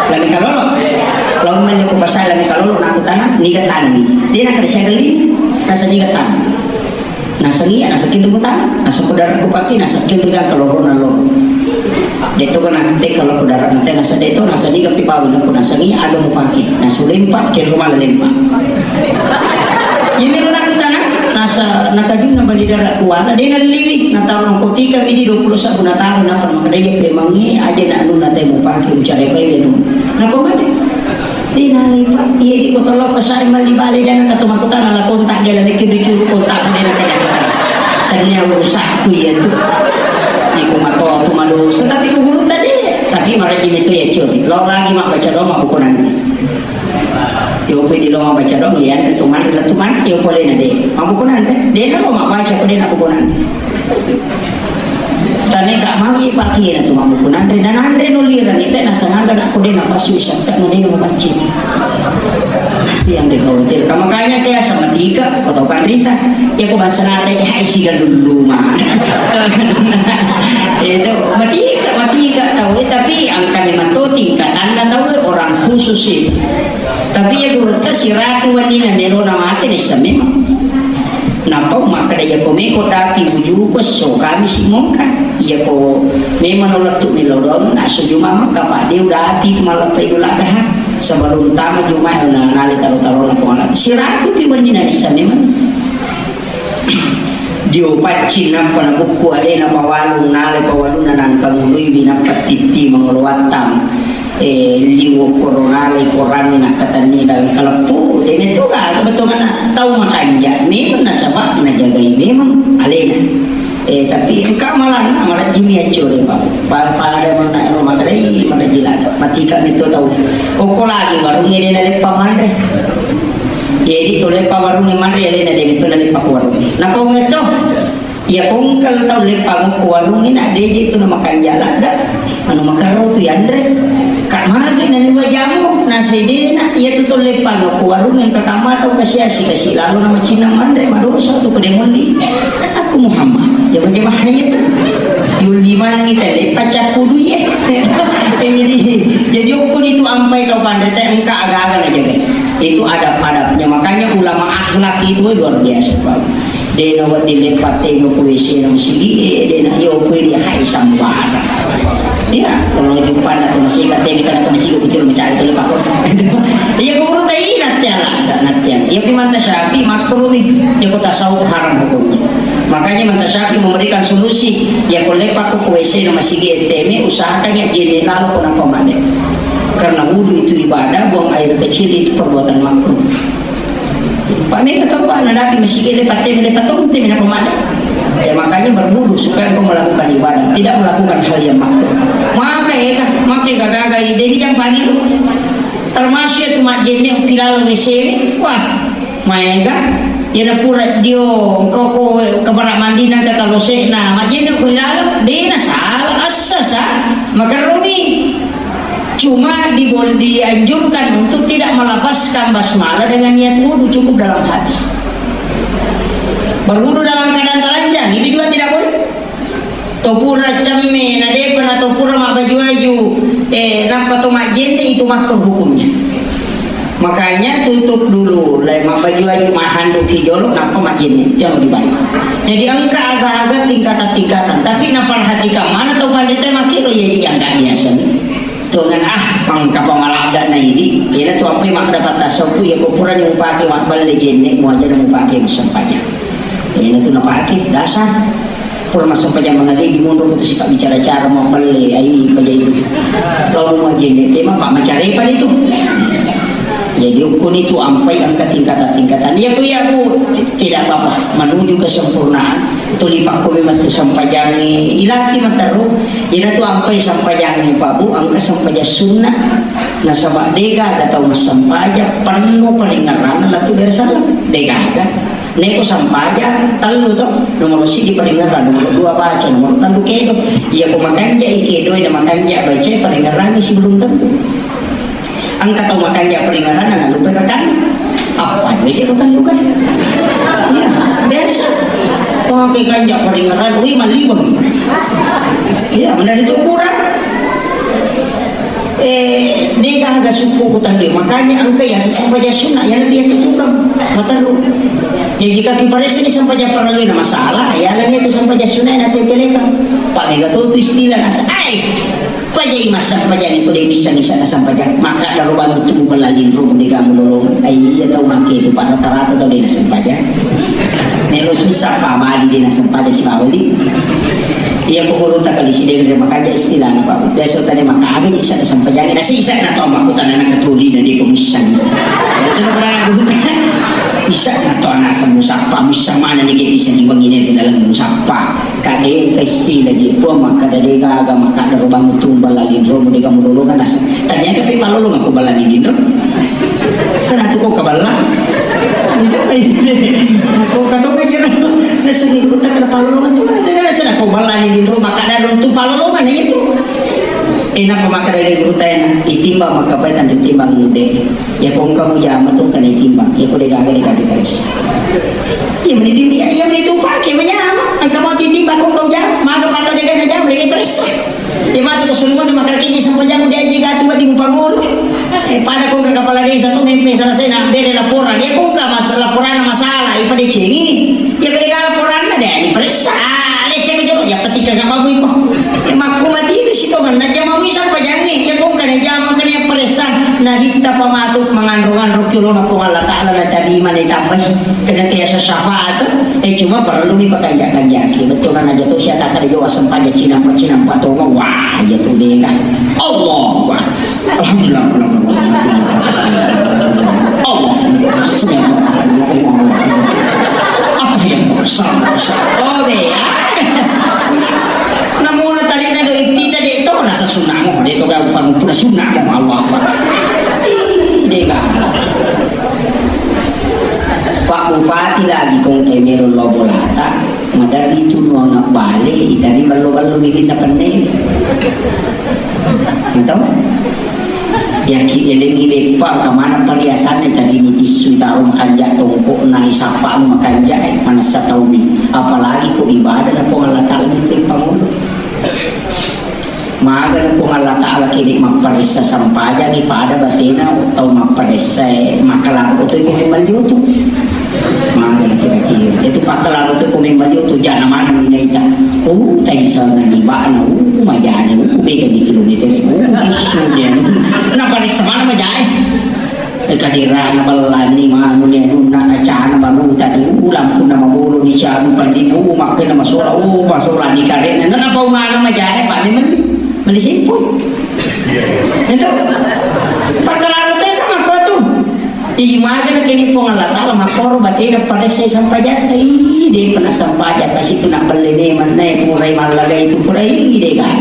Lagi kalolo. Lao mi melli ku pasai lagi kalolo, naku tanah, niga tanni. Dia nak kerja geli, nasa niga tanni. Nasa niga, nasa kindu mutang, nasa kudara kupaki, nasa kindu dan kaloro nalo. Deto kana te kalau kudara nate nasa deto, nasa niga pipawi, naku nasa niga, aga mupaki, nasa lempa, ke rumah lempa. Iyamiro nakkutana, nasa-, nakajunna bali dara kuala, de nalliwi, nataro nangkotika widi dua puluh sabbu nataro, napa makkedai pemangi aja na anunna te mupake ucare pai anu. Napa mate? De nalliwi, Pak. Iya di kota lo pasai malli bale dan kata makutana la kontak dia la mekki dicuru kontak de nakanya. Tania urusakku iya tu. Iku mato tu madosa, tapi ku guru tadi, tapi maraji metu ya curi. Lo lagi mak baca doa mak buku nanti. Yo pe di lo mabbaca doang, ya, tu manre, tu manre, yo pole na de. Mabbuku nanre, de na lo mabbaca, ko de na buku nanre. Tane ka mau ye pake na tu mabbuku nanre, dan nanre no lira ni, te na sangaga na ko de na pasu isakka no de na mabbaca. Yang dikhawatirkan, makanya kayak sama tiga, kau tahu panrita, ya ko bahasa nada, ya isi dulu mah. Itu, matika, matika tahu, eh, tapi angka memang tu tingkatanna tahu, eh, orang khusus itu. Tapi iya gurutta siratu wenni na melo na mate nissa memang. Napau makkeda, iyako meko dapi ujuku esso Kamisi mongka. Iyako memang lettu melo doang, esso Juma mongka, pa de udapi malappai Idul Adha. Sebelum tama Juma, na nale taro-taro na pengala. Siratu pi wenni na nissa memang. Dio paccing nappa nabukku alena pawalung, nale pawalunna nangka ngului wi nappa titti mangolo wattang. Eh, liwo koronale korangi nakkatenni dalam kaleppu, dene tu ga kebetulan tau makanja memang nasaba najagai memang alena. Eh, tapi engka malanna malajimi accio de, Pak. Pa-, pada mana ero madai, madai jila. Matika itu tau. Koko lagi warung ini nale pamanre. Jadi tole pa warung manre alena de itu nale pa warung. Napa umetto? Iya kongkal tau leppa ko warung ina, de je tu na makanja ladda, anu makarro tu yanre. Ka magi na ni wajamu, na sedena, iya tu to leppa ko warung engka kamma tau kasiasi, kasi lalo na macinna manre, madosa tu kode molli. Aku Muhammad, jama-jama hanya tu. Yuli mana kita leppa cappu duye. Eh, jadi, jadi okko ni tu ampai tau panre te engka aga-aga na jaga. Itu adab-adabnya. Makanya ulama akhlak itu luar biasa, Pak. Dena wedding leppa tega ko W C na masigi e, dena yo ko dia hai sambara. Ya, kalau jumpa na to masigi ka tega kana ko masigi ko betul mencari to leppa ko. Iya ko urut ai natte ala, natte. Iya ko manta Syafi'i makruh mi. Iya ko tasawuf haram hukumnya. Makanya manta Syafi'i memberikan solusi. Iya ko leppa ko W C na masigi e teme, usahakan ya jene lalo ko napa mane. Karena wudu itu ibadah, buang air kecil itu perbuatan makruh. Pak mega tau Pak nadapi masigi le patte le patong te mina pemada. Ya makanya berwudu supaya engkau melakukan ibadah, tidak melakukan hal yang makruh. Maka ega, maka ega gaga ide ini yang paling termasuk itu majenne ukilalu mesewe. Wah, maega. Ya pura dio engkau ko kepala mandi nang kalau se na majenne ukilalu dena salah asa sa makarumi. Cuma dibol-, dianjurkan untuk tidak melafazkan basmalah dengan niat wudu, cukup dalam hati. Berwudu dalam keadaan telanjang, itu juga tidak boleh. To pura cemme, na depa na to pura mabbaju-baju, eh, nappa to majjende, itu makruh hukumnya. Makanya tutup dulu, lai mabbaju-baju, mahanduki jolo, nappa majjende, jangan dibaik. Jadi engka aga-aga tingkatan-tingkatan, tapi naperhatikan mana tau pandita makiro, jadi yang nggak biasa nih. Tongan, ah, mangkapa maladda na idi. Iyana tu ampai makkeda pattassokku, iya ko purani mupake mabballe jenne, muaja na mupake massempajang. Iyana tu napake, dasar. Pura massempajang mangalebi monro ko tu sika bicara-cara mabballe, ai, paja itu. Lalu mua jenne, tema pa macare pa itu. Jadi ukkuni tu ampai engka tingkatan-tingkatan. Iya ku, iya ku, tidak apa-apa, menuju kesempurnaan. Tuli pakko memang tu sempajangnge ilaki materru. Ina tu ampai sempajangnge, Pak Bu, engka sempajang sunna. Nasaba degaga tau massempajang penno paringerranna lettu dari sallang. Degaga. Neko sempajang tellu to, nomor siji paringerrang, nomor dua baca, nomor tellu kedo. Iya ko makanja i kedo, ina makanja baca paringerrangi sebelum tentu. Engka tau makanja paringerranna, nalupai rekanna. Apa aja dia rekan juga. Iya, biasa. Pakai kanja paringerran, wih, malibang. Iya, benar itu kurang. Eh, dega aga suku ku tandui. Makanya engka ya sesampajang sunna, ya nanti yang tukang. Mataru. Ya jika kiparesa ini sampajang parallu na masalah, ya nanti itu sampajang sunna nanti peleka. Pak mega tu istilah nasa. Ai. Pajai massempajang iko de missa-missa nassempajang. Maka daro bantu tu bela linro de gamu lolong. Ai iya tau make tu Pak rata-rata tau de nassempajang. Nelo missa pa mali de nassempajang si bawali. Iya ko guru tak kali si de makanja istilahna Pak. Biasa tadi maka aga ni isa nassempajang. Nasi isa na tau makku tanana katuli na de ko missa. Itu na pernah guru. Isa na tau nasa musapa, missa mana ni ke isa ni bangine di dalam musapa. Kade engka istilah je, Puang makkeda de gaga makkeda ro bangu tumbal lalinro mu de gamu lolongan nasa. Tanya tapi palolongan ko ballani linro. Kena tu ko kaballa. Ko kato ka jero. Nasa ni guru tak kena palolongan tu, nasa ko ballani linro makkeda ro tu palolongan itu. Eh, napa makkeda guru tanya, itimbang maka apa tanda timbang mude. Ya ko engka mujama tu engka nitimbang. Ya ko de gaga de gaga terus. Iya meni timbang, iya meni tu pake mujama. Engka mau titimbang ko engka mujama, maga pata de gaga jama de terus. Ya matu ko sulungan de makkeda kiji sampajang de aji gatu di mupangulu. Eh, pada ko engka kepala desa tu mempe selesai na bere laporan. Ya ko engka mas-, laporan masalah, ipa de cengi. Jaga mabui ko. Makku mati itu sitongan na jama mui sampajangnge. Ya kong kana jama kana yang peresan. Nabitta pamatu manganro-nganro ki olona Puang Allah Ta'ala natarima naitambai. Kena tiasa syafaat. Eh, cuma perlu mi pakanja-kanjaki. Betul kan aja tuh siapa kada jawab sempaja cinampa-cinampa tonga. Wah, ya tuh dega. Allahu Akbar. Alhamdulillah, alhamdulillah. Allah. Apa yang besar, besar. Oh, ya. Namun tadi ada itu tadi itu nasa sunnahmu, dia itu kan bukan pura sunnahmu Allah. Dia kan. Pak Bupati lagi kong kemero lo bolata. Maderri tu nuangabbale, itari ballo-ballo wirinna penne. Gitu? Yaki elengi beppa, kamana pariasanna itari ni tissu, itaro makanja tongkokna, isappa makanja, eh, manessa tauni. Apalagi ko ibadah na Puang Allah Ta'ala ni pangulu. Maga Puang Allah Ta'ala kini mapparessa sampajangi pada batena tau mapparessa, eh, makkalaro tu ko memang liutu. Maga kira-kira. Itu pakkalaro tu ko memang liutu jana mana minaita. Oh, tai sana ni bana, oh, majani, oh, beda ni kilometer, oh, susunya. Na paressa mana majai? Eh, kadirana bellani manu ni anunna kacana baluta ni, uh, lampunna mamolo ni sianu pandino, uh, makkena masola, uh, masola ni karena. Nana pau mana majae, Pak, ni meni, meni simpul. Itu. Pakkalaro teka makko tu. Iji maga na kini Puang Allah Ta'ala makkoro batena paressa sampajatta. Ih, de pernah sampajak kasi tu nak belle memang naik mulai mallaga itu kurai de kan.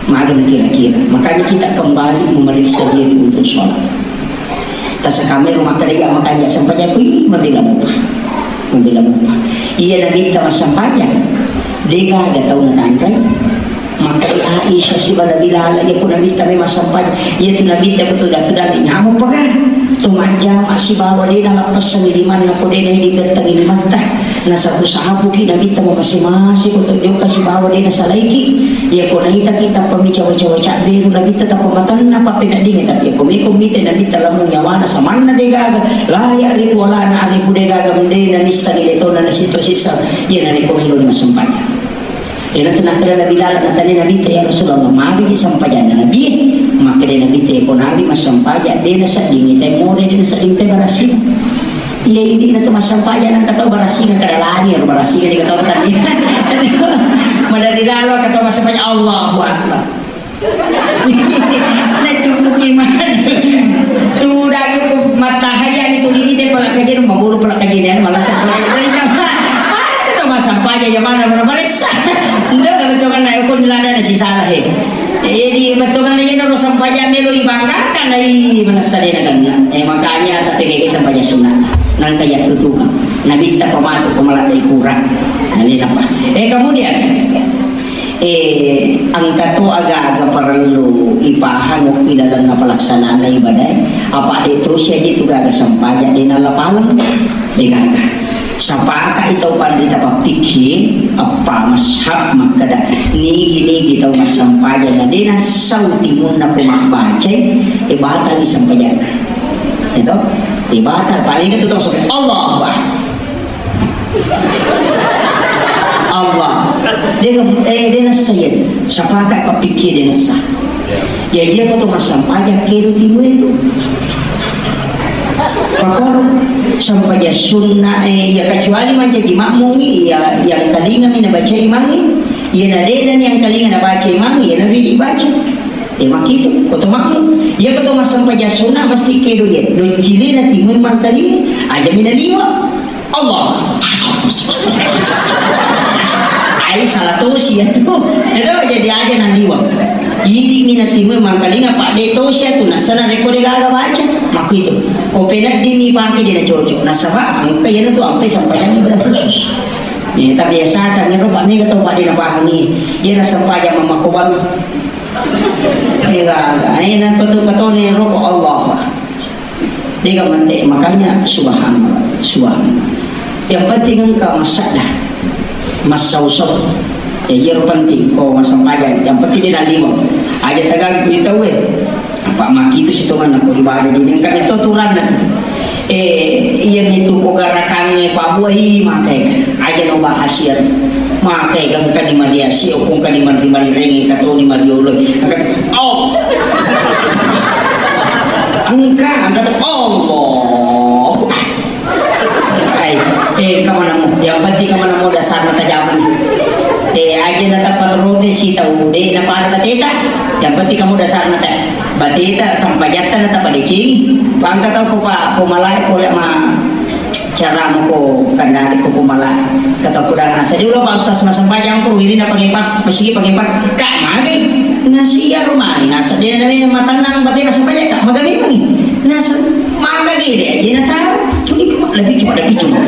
Maga na kira-kira. Makanya kita kembali memeriksa diri untuk sholat. Tasakamero makkeda iya makanja sampajang, kui mabela mupa. Mabela mupa. Iya nabitta massampajang. De gaga tau natanrai. Makkeda Aisyah sibawa Bilal, iya ko nabitta memang sampajang. Iya tu nabitta betul datu datu nyamuk paga. Tu majjama sibawa de nalappessangi limanna ko de naidi gettangi limatta. Nasapu-sapuki nabitta mamase-mase ko to jokka sibawa de nasalaiki. Iya ko naitaki tappa micawa-cawa cabberu nabitta tappa matanna pappeneddingi, tapi iya ko meko mite nabitta lammu nyawana samanna de gaga, la ya'rifu wa la na'rifu de gaga mende na nissani de tona na sitto sissa, iya na neko melo ni massempajang. Iya na tenna keda nabi laleng natanya nabitta, ya Rasulullah, magi ji sempajanna nabi? Makkeda nabitta, iya ko nabi massempajang de nasedding te more de nasedding te barasing. Iya, idi na tu massempajang nang katau barasinga kada lani ro barasinga di katau tadi. Madari lalo katau massempajang Allahu Akbar. Na cukup iman. Tu dagi matahaya itu ini te pala kajian mabulu pala kajian malah sampai. Mana katau massempajang ya mana mana balessa. Nda betul kan na ko lada na si salah he. Jadi betul kan na ro sampaja melo ibanggakan ai manessa de naganna. Eh, makanya tapi kayak sampaja sunat. Nangka yattutuka. Nabitta pamatu ko maladde kurang. Nah, ini apa? Eh, kemudian eh, engka to aga-aga parellu ipahang ilalenna palaksanana ibadah. Apa de to siaji tu gaga sampaja de nalla palang. De gaga. Sapaka itau panrita pappikki, appa mashab makkeda, nigi-nigi tau massampajang na de nassau timunna ko mabbacai, e batali sampajanna. Itu, e batal. Paling itu tau sampai Allahu Akbar. Allah. De, eh, de nassa iya. Sapaka pappikki de nassa. Jaji, iya ko to massampajang kedo timu itu. Pakoro sampaja sunna, eh, ya kecuali mancaji makmumi, ya yang telinga mina baca imangi, ya nadena yang telinga na baca imangi, ya nabi dibaca. Eh, makitu, ko to makmum. Ya ko to massampaja sunna mesti kedo ya. Doncilena timu mangkalinga, aja mina liwa. Allah. Ai salah tosi ya tu. Itu jadi aja nang liwang. Idi mina timu mangkalinga pak de tosi ya tu nasana reko de gaga baca. Makku itu. Ko penat dini pake de na cocok. Nasaba engka yana tu ampe sampajangi ibadah khusus. Ya, tapi ya saka ngero pak mega tau pak de na pahangi. Iya na sampaja mama ko balu. Iya gaga. Ai nang katu katone roko Allah. Dega mate, makanya subhanallah, subhanallah. Yang penting engka massadda, massau-sau. Ya, iyaro penting, ko massampajang. Yang penting de nalliweng. Aja tagaggu ni tauwe. Apa makitu sitonganna ko ibadah jadi engka metto aturanna tu. Eh, iya mitu ko garakangnge pabuai makai. Aja no bahas iya. Makai gangka di mariasi, okong ka di mari-mari rengi, katoni mariolo. Angkat, oh. Engka, angkat, Allah. Ai, eh, kamu namo, yang penting kamu namo dasarna tajamani. Eh, aja na tappa roti si tau de na pada bateta. Yang penting kamu dasarna ta bateta, sampajatta na tappa decengi. Pangka tau ko pa, ko malai pole ma cara mako kandani ko pemala. Kata kudang nasa dulu Pak Ustaz masempajang ko wiri na pakai pak, masigi pakai pak. Kak magi nasi ya rumah nasa dia na matannang bateta sampajatta. Maka memang nasa maka gede aja na tahu. Cuma lebih cuma lebih cuma.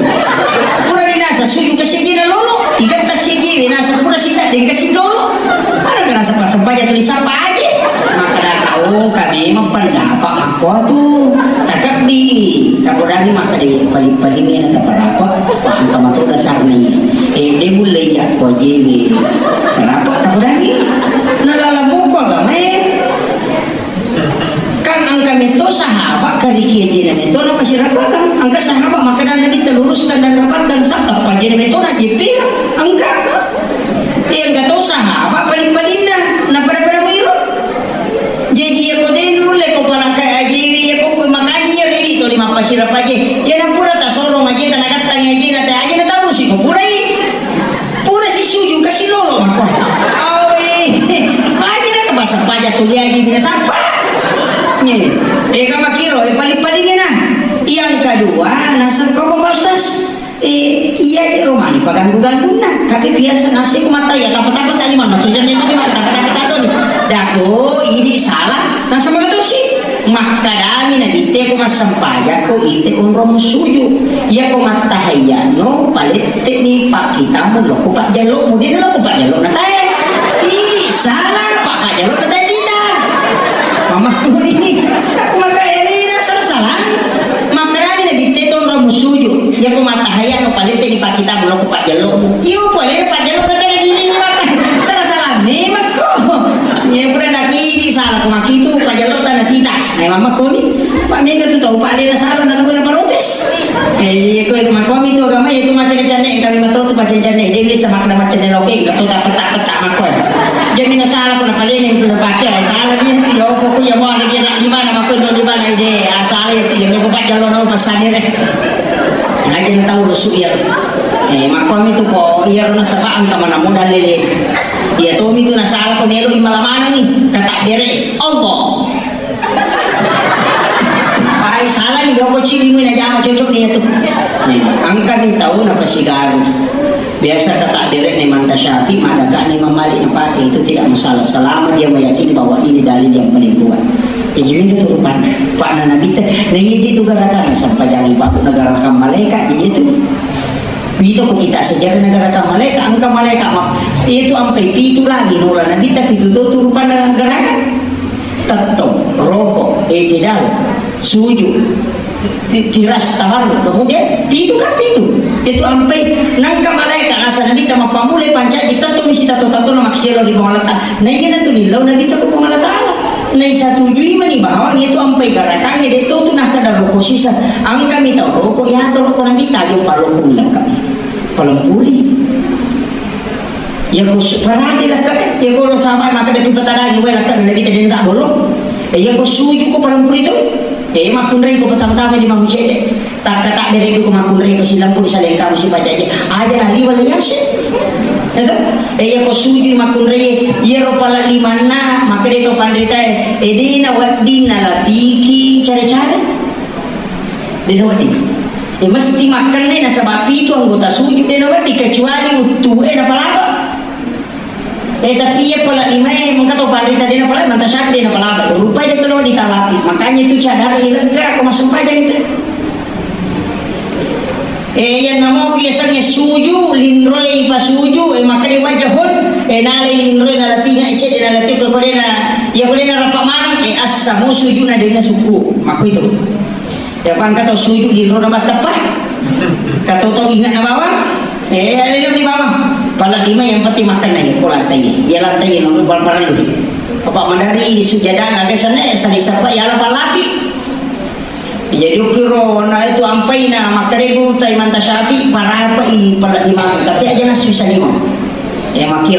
Pura di nasa suju ke sini na lolo. Ikan ke sini nasa pura sini dan ke sini lolo. Ada nasa pas sampaja tuli sapa aja. Maka dah kau kami mempendapat makko tu. Takabbi, takodani makkeda paling-palingnge na taparapa, pa engka mato dasarna iya. Eh, de mulle iya ko ajewe. Kenapa takodani? Na dalam buku agama e. Kan engka metto sahabat kariki ajena metto na pasirapakang. Engka sahabat makkeda Nabi teluruskan dan rapatkan, sa teppa ajena metto na jeppira. Engka. Eh, engka to sahabat paling-palinna na pada-pada muiro. Jaji, iyako de nulle ko palakkai ajewe, iyako ko makaji, iya redi to di mappasirap aje. Iya na pura tasorong aje, tanagattang aje, na te aje na tarusi ko purai. Pura si suju kasi lolo mako. Awe, aje na kapasa paja tuli aje bina sapa. Nye, eh, kamakiro, eh, paling-paling na. Yang kedua, nasab kau Pak Ustaz. Eh, iya, di romani paganggu-gangguna. Tapi biasa nasi ku mata ya, tapa-tapa tadi mana? Sudah ni tadi mana? Tapa-tapa tadi. Dako, ini salah. Nah, sama kata si. Makkadami na dite ko massempajang ko ite ko ro musuju. Iya ko mattahayya no palette ni pakkitamu loko pajjallo mu, dina loko pajjallo na tae. Ini salah, pak pajjallo na tae kita. Mama kuni. Maka ini salah-salah. Makkadami na dite ko ro musuju. Iya ko mattahayya no palette ni pakkitamu loko pajjallomu. Iyo, pole pajjallo na tadi ini ni maka. Salah-salah ni makko. Nye pura na kidi salah ko makitu pajjallo tana tita. Ai mamma koni. Pak mega tu tau pak dena salah na tau na protes. Eh, iya ko itu makko mi tu agama itu macam-macam ne kami matau tu macam-macam ne. Dia bisa makna macam ne loke enggak tu tak petak-petak makko. Jadi na salah ko na paling itu na pakai salah dia tu ya apa ko ya mau ada dia nak di mana makko di mana ide. Ah, salah itu ya ko pajjallo na pasane deh. Aja na tau rusu iya. Eh, makkomi tu ko iyaro nasaba engka mana modal lele. Iya tomi tu nasala ko melo imala manengi. Kata bere, Allah. Ai salah ni joko cili mu na jama cocok ni tu. Eh, engka ni tau na pasigaru. Biasa kata bere ni manta Syafi'i, madaka ni Imam Malik na pakai itu tidak masalah selama dia meyakini bahwa ini dalil yang paling kuat. Jadi itu tu rupa, rupa Nabi teh. Nah, iya itu gerakan sampajangi Pak, negara malaikat, iya itu. Itu ko kita sejarah negara malaikat, engka malaikat, mak, itu ampai pitu lagi, nora Nabi tapi itu tu rupa negara. Tettong, roko, i'tidal, sujud, ti-, tiras, tawarruk, kemudian pitu kan pitu. Itu ampai nangka malaikat, asa Nabi ta mappamulai pancaji tettong misi tato-tato na makkiselo ri Puang Allah Ta'ala. Nah, iya na tu nillau Nabi ta Puang Allah Ta'ala. Naisatujui mani bawang itu ampai garakangnge de' to tu nakkeda roko sisa. Engka mi tau roko, iya to roko Nabi tajung palokku mi lekka. Palempuri. Iya ko su-, parade lekka, iya ko sama makkeda ki petadangi wae lekka Nabi ta dena bolong. Iya ko suju ko palempuri tu. Eh, makkunrai ko pertama-tama di mamu cede. Takka takbere ko makkunrai ko silampu di salengkamu sipajaji. Aja na liwa le Yasin. Iya to? Eh, iya ko sujui makkunrai, iya ro pala limanna, makkeda to panritae, eh, dena wedding nalapiki care-care. Dena wedding. Eh, mesti makkennai nasaba pitu anggota sujud dena wedding kecuali uttu e napalaba. Eh, tapi iya pala limae, mengka to panrita dena pala, manta Syafi'i dena pala. Rupai de telo ditalapi. Makanya itu cadar ilegga ko massempajang itu. Eh, iya namo ki yasengnge suju, linroi pasuju, eh, makkeda wajahun, eh, nalai linroi nalatinga icce de nalatinga ko dena, iya ko dena rapa maneng, eh, assamu sujuna dena suku. Makko itu. Ya, pangka tau sujud di rona batteppa. Kato tau ingat na bawang. Eh, ada di bawang. Pala lima yang penting makan na ko lantai. Ya, lantai yang nonton pal parallu. Apa madari sujada naga sana, sali sapa ya la palapi. Jadi ukiro na itu ampai na makkeda guru tai manta Syafi'i, parapai pala lima. Tapi aja na susah lima. Ya, makir.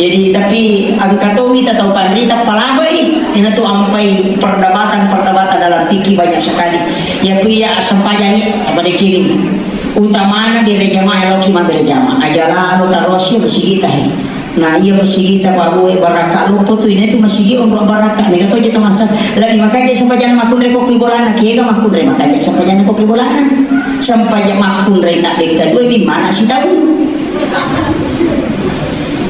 Jadi, tapi engka tomi tau panrita palabai, ina tu ampai perdebatan-perdebatan dalam fikih banyak sekali. Ya, ku iya sempajangi apa dicini. Utamana bere jamaah, eloki ma bere jamaah. Aja lalo tarosi masigi tahe. Nah, iya masigi ta babu e baraka lupo tu, ina tu masigi onro baraka. Mega to je tamasa. Lagi makanya sempajang makunre ko kui bolana, kiega makunre makanya sempajang ko kui bolana. Sempajang makunre tak deka dua, di mana si tahu?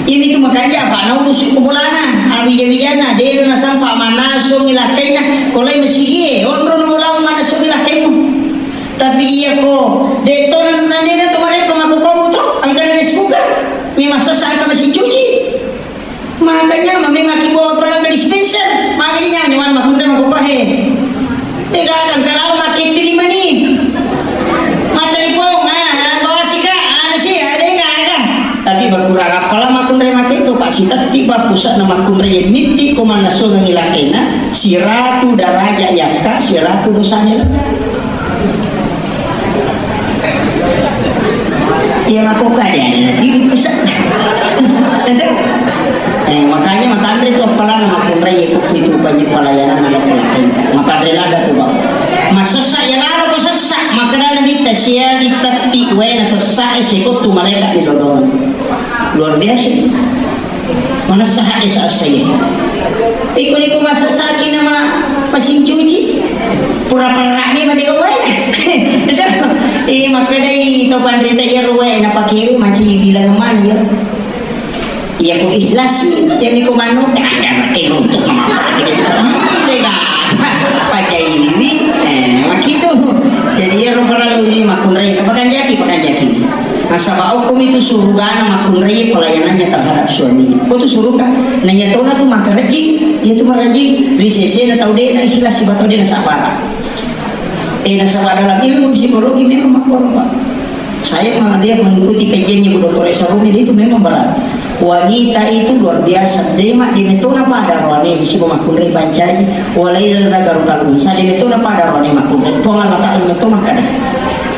Iyamitu makanja apa naurusui ko bolana, ana wija-wijana, dena nasampa mannasu milakkainna, ko lai masigie, onrono bolamu mannasu milakkainmu. Tapi iya ko, de to nan-, nandena to marepa makkokomu to, engkana rice cooker, memang sessa engka mesin cuci. Makanya memang ki bawa perang ke dispenser, makanya nyawa makunre makkokohe. Dega akan kalau makin terima nih. Mata lipong, ah, bawa sika, anu sih, ada yang agak. Tapi berkurang apalah makunre mate itu, Pak, si tetti, Pak, pusat na makunre yang miti ko mannasungan ilakena, siratu daraja yakka, siratu dosanya lega. Iya, makoka dia ada nanti pusat. Tentu. Eh, makanya matanre tu apalah makunre ya, itu banyak pelayanan anak pelayanan. Matanre lada tu, Pak. Masessa ya lalo ko sessa, makanya Nabi ta sia di tetti wae na sessa, eh, sekottu malaikat di dodong. Luar biasa. Manessa hak desa saya. Iko niko masessa ki nama mesin cuci. Pura perrani ma de wae. Eh, makanya itu panrita ya ruwe na pakai maji bilang mana ya. Iya, ku ikhlas, iya, ni ku manuk, eh, ada berarti runtuh sama apa aja gitu. Dega, paja ini, eh, makitu. Jadi, iya, rupa lalu ini makunrai, pakanjaki, pakanjaki. Nasaba hukum itu surga na makunrai pelayanannya terhadap suaminya. Kau tu surga, nanya tona tu maka rejing, iya tu merejing, risese na tau dena ikhlas, siba tau dena sabar. Eh, nasaba dalam ilmu psikologi memang makkoro, Pak. Saya mah dia mengikuti kajiannya Bu Doktor Esa Rumi, itu memang berat. Wanita itu luar biasa. Dema, dema itu napa ada rohani, bisa makunrai pancaji. Walai zakaru kal unsa, dema itu napa ada rohani makunrai. Puang Allah Ta'ala itu makkada.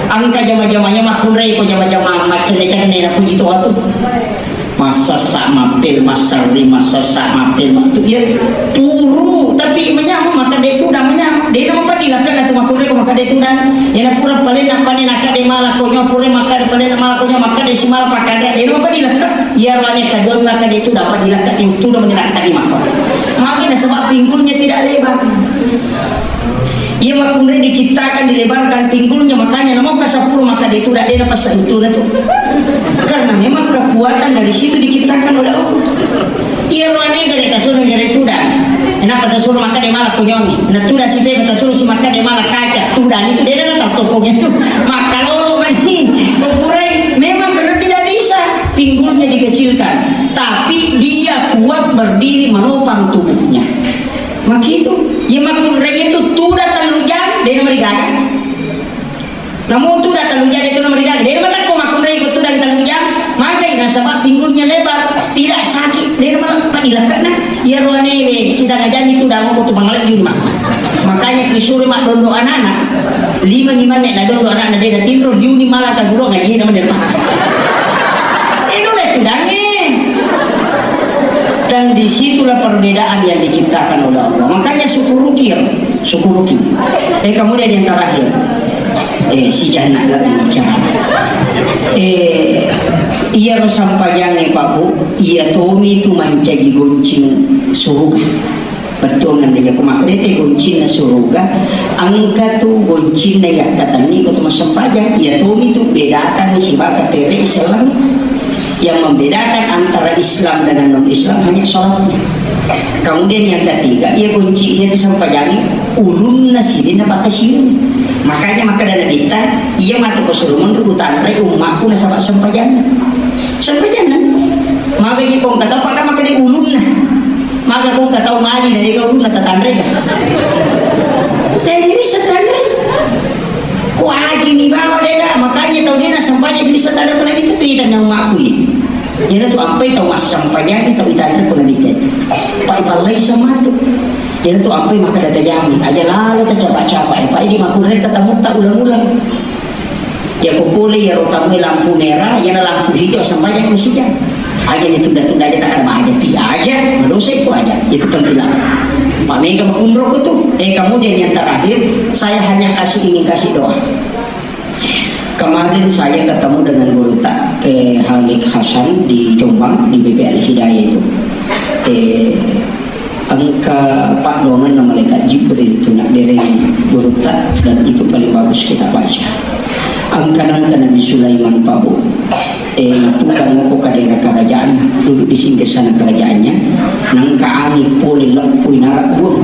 Engka jama-jamanya makunrai, ko jama-jama macenne-cenne na puji Tuhan tu. Massessa mappil, massarri, massessa mappil, ma-, tu iya puru, tapi manyameng, maka de tudang manyameng. De na mapaddi lakka na tu makunrai ko maka de tudang. Iya na pura palenna pane naka de mala konyo, pura maka de palenna mala konyo, maka de simala pakada. De na mapaddi lakka. Iya rane kadua maka de tudang, paddi lakka de tudang mani lakka di mako. Magi nasaba pinggulnya tidak lebar. Iya, makunrai diciptakan, dilebarkan pinggulnya, makanya namoka sepuluh maka de tudang, de na pasa itu na tu. Karena memang kekuatan dari situ diciptakan oleh Allah. Iya, rohani gare kasur gare tudang. Kenapa kasur maka de mala konyomi? Na tudang si bebe kasur si maka de mala kaca. Tudang itu de na tau tokong itu. Maka lolo mani. Kukurai memang karena tidak bisa. Pinggulnya dikecilkan. Tapi dia kuat berdiri menopang tubuhnya. Makitu, iya makkunrai itu tudang tellu jam, de na marigaga. Namun tudang tellu jam itu na marigaga, de na matakko makkunrai ko tudang tellu jam, magai nasaba pinggulnya lebar, tidak sakit, de na matakko ilakana, iya rohani we, sitanga jam itu tudang ko tu mangalaju mak. Makanya kisuri mak dondo anak-anak, lima ni manne na dondo anak-anak de na tinro, liuni malah kagulo ngaji na mendelma. Itu le tudangi. Dan disitulah perbedaan yang diciptakan oleh Allah. Makanya syukuruki ya, syukuruki. Eh, kemudian yang terakhir, eh, si jana lagi bicara. Eh, iya ro sampajange Pak Bu, iya tomi tu mancaji goncing surga. Bettuangan de, iya ko makkedai te goncinna suruga, engka tu goncinna yakkatenni ko tu massempajang, iya tomi tu bedakan sibawa katere sellengnge. Yang membedakan antara Islam dengan non-Islam hanya sholatnya. Kemudian yang ketiga, iya gonci, iya tu sempajangi ulunna sininna pakkasiwiangnge. Makanya makkeda Nabitta, iya matu ko suruh menru utanre ummaku nasaba sempajanna. Sempajanna. Magai ko engka tau paka makkeda ulunna. Maga ko engka tau mali dari ulunna tatanre ga? Dari setanre. Ko aji ni bawa de ga, makanya tau de na sempajang di setanre ko Nabitta tu itanna ummaku. Iyana tu ampai tau massempajang tau itanre ko Nabitta. Pak ipallai sematu. Iyana tu ampai makkeda tajami. Aja lalo tacapa-capa. Pak idi makurre ketemu tak ulang-ulang. Ya ko pole ya rotamai lampu merah, ya na lampu hijau sempajang masijang. Aja ditunda-tunda aja, tak ada aja, pi aja, madosa itu aja, itu penghilang. Pak Mega makunro itu. Eh, kemudian yang terakhir, saya hanya kasih, ingin kasih doa. Kemarin saya ketemu dengan Guru Ta, eh, Halik Hasan di Jombang, di B P L Hidayah itu. Eh, engka paddoangenna malaikat Jibril tu nak dereng Guru Ta, dan itu paling bagus kita baca. Engka nangka Nabi Sulaiman, Pak Bu. Eh, itu kan mau ke daerah kerajaan, duduk di sini sana kerajaannya. Nangka angin pole leppui narak gua.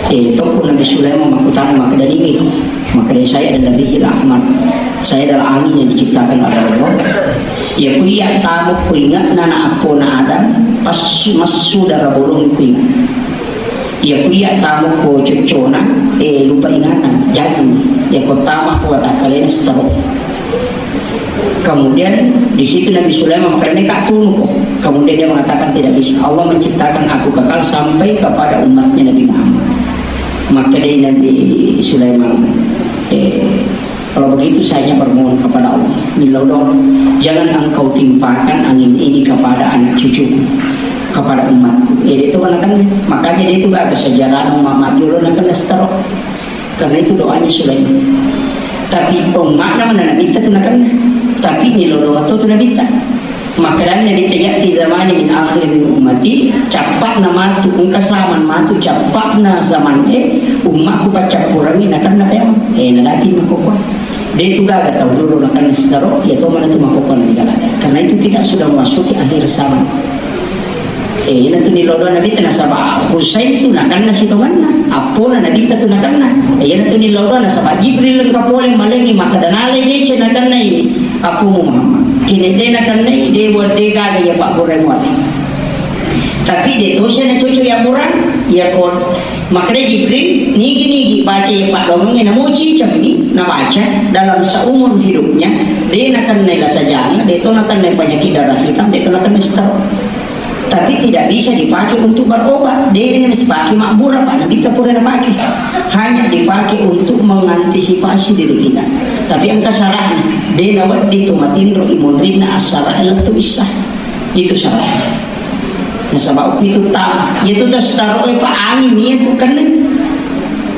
Eh, toko Nabi Sulaiman makkutana makkeda, "Dingin." Makkeda, "Saya adalah Rihil Ahmar. Saya adalah angin yang diciptakan oleh Allah. Ya, ku iya tamu ku ingatna na appona Adam, pas massu dara bolong ku ingat. Ya, ku iya tamu ko coccona, eh, lupa ingatan. Jangan. Ya, ko tama ko watakkalena stroke." Kemudian di situ Nabi Sulaiman makkeda, "Kak, tunggu." Kemudian dia mengatakan, "Tidak bisa. Allah menciptakan aku kekal sampai kepada umatnya Nabi Muhammad." Maka dari Nabi Sulaiman, eh, "Kalau begitu saya hanya bermohon kepada Allah. Millau doang, jangan engkau timpakan angin ini kepada anak cucuku, kepada umatku." Eh, dia itu kan, makanya dia itu gak kesejarah, mama dulu kan stroke. Karena itu doanya Sulaiman. Tapi umma'na mana Nabitta tu nakenna. Tapi ni lo doa tu Nabitta. Makkedani Nabitta, "Ya'ti zamani min akhir min ummati," cappa'na matu, engka zaman matu, cappa'na zaman e, ummaku paccappurangi nakenna pemang. Eh, nadati makkokkoe. De tu gaga tau dulu nakenna stroke, ya to mana tu makkokkoe nabi galak. Karena itu kita sudah memasuki akhir zaman. Eh, iyana tu nillau doa Nabitta nasaba Husain tu nakenna sitongenna, appona Nabitta tu nakenna. Eh, iyana tu nillau doa nasaba Jibril engka pole malengi makkeda, "Nalai deceng nakennai appomu Muhammad. Kene de nakennai, de wa-, de gaga iya pabburai muati." Tapi de tosi na cocok ya Quran, ya kon makkeda Jibril, "Nigi-nigi baca ya paddoangengnge namuci cemmi nabaca dalam seumur hidupnya, de nakennai lasa jangeng, de to nakennai penyakit darah hitam, de to nakennai stroke." Tapi tidak bisa dipakai untuk berobat. Dewe na mesti pakai mabbura, Pak. Nabitta pura napakai. Hanya dipakai untuk mengantisipasi diri kita. Tapi engka syaratna. De nawedding tu matinro imunrinna assara lettu bisa. Itu syaratna. Nasaba itu tam. Itu tas taruh, Pak, angin itu kena.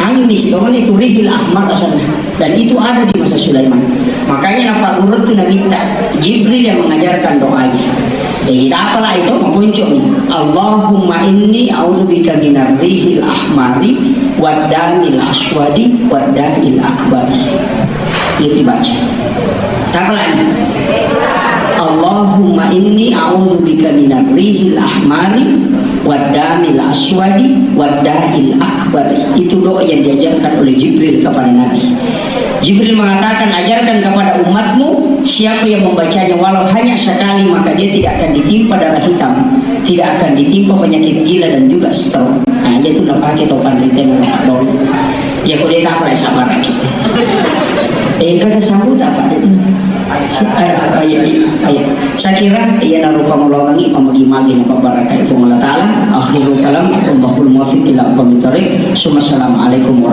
Angin isi bangun itu Rihil Ahmar asalnya. Dan itu ada di masa Sulaiman. Makanya napa urut tu Nabitta, Jibril yang mengajarkan doanya. Jadi, apalah itu? Makunci mi. "Allahumma inni a'udzubika minar rihil ahmari wad damil aswadi wad da'il akbari." Itu dibaca. Apalah ini? "Allahumma inni a'udzubika minar rihil ahmari wad damil aswadi wad da'il akbari." Itu doa yang diajarkan oleh Jibril kepada Nabi. Jibril mengatakan, "Ajarkan kepada umatmu, siapa yang membacanya walau hanya sekali, maka dia tidak akan ditimpa darah hitam, tidak akan ditimpa penyakit gila dan juga stroke." Nah, dia tu napake topan riten. Ya, kau dia tak apa, sabar lagi. Eh, kata sambut apa dia tu? Ayo, ayo, ayo. Saya kira iya narupa mulongangi pamagi-magi na pabarakai Puang Allah Ta'ala. Akhirul kalam, wallahul muwaffiq ila aqwamit thariq. Summa assalamualaikum warahmatullahi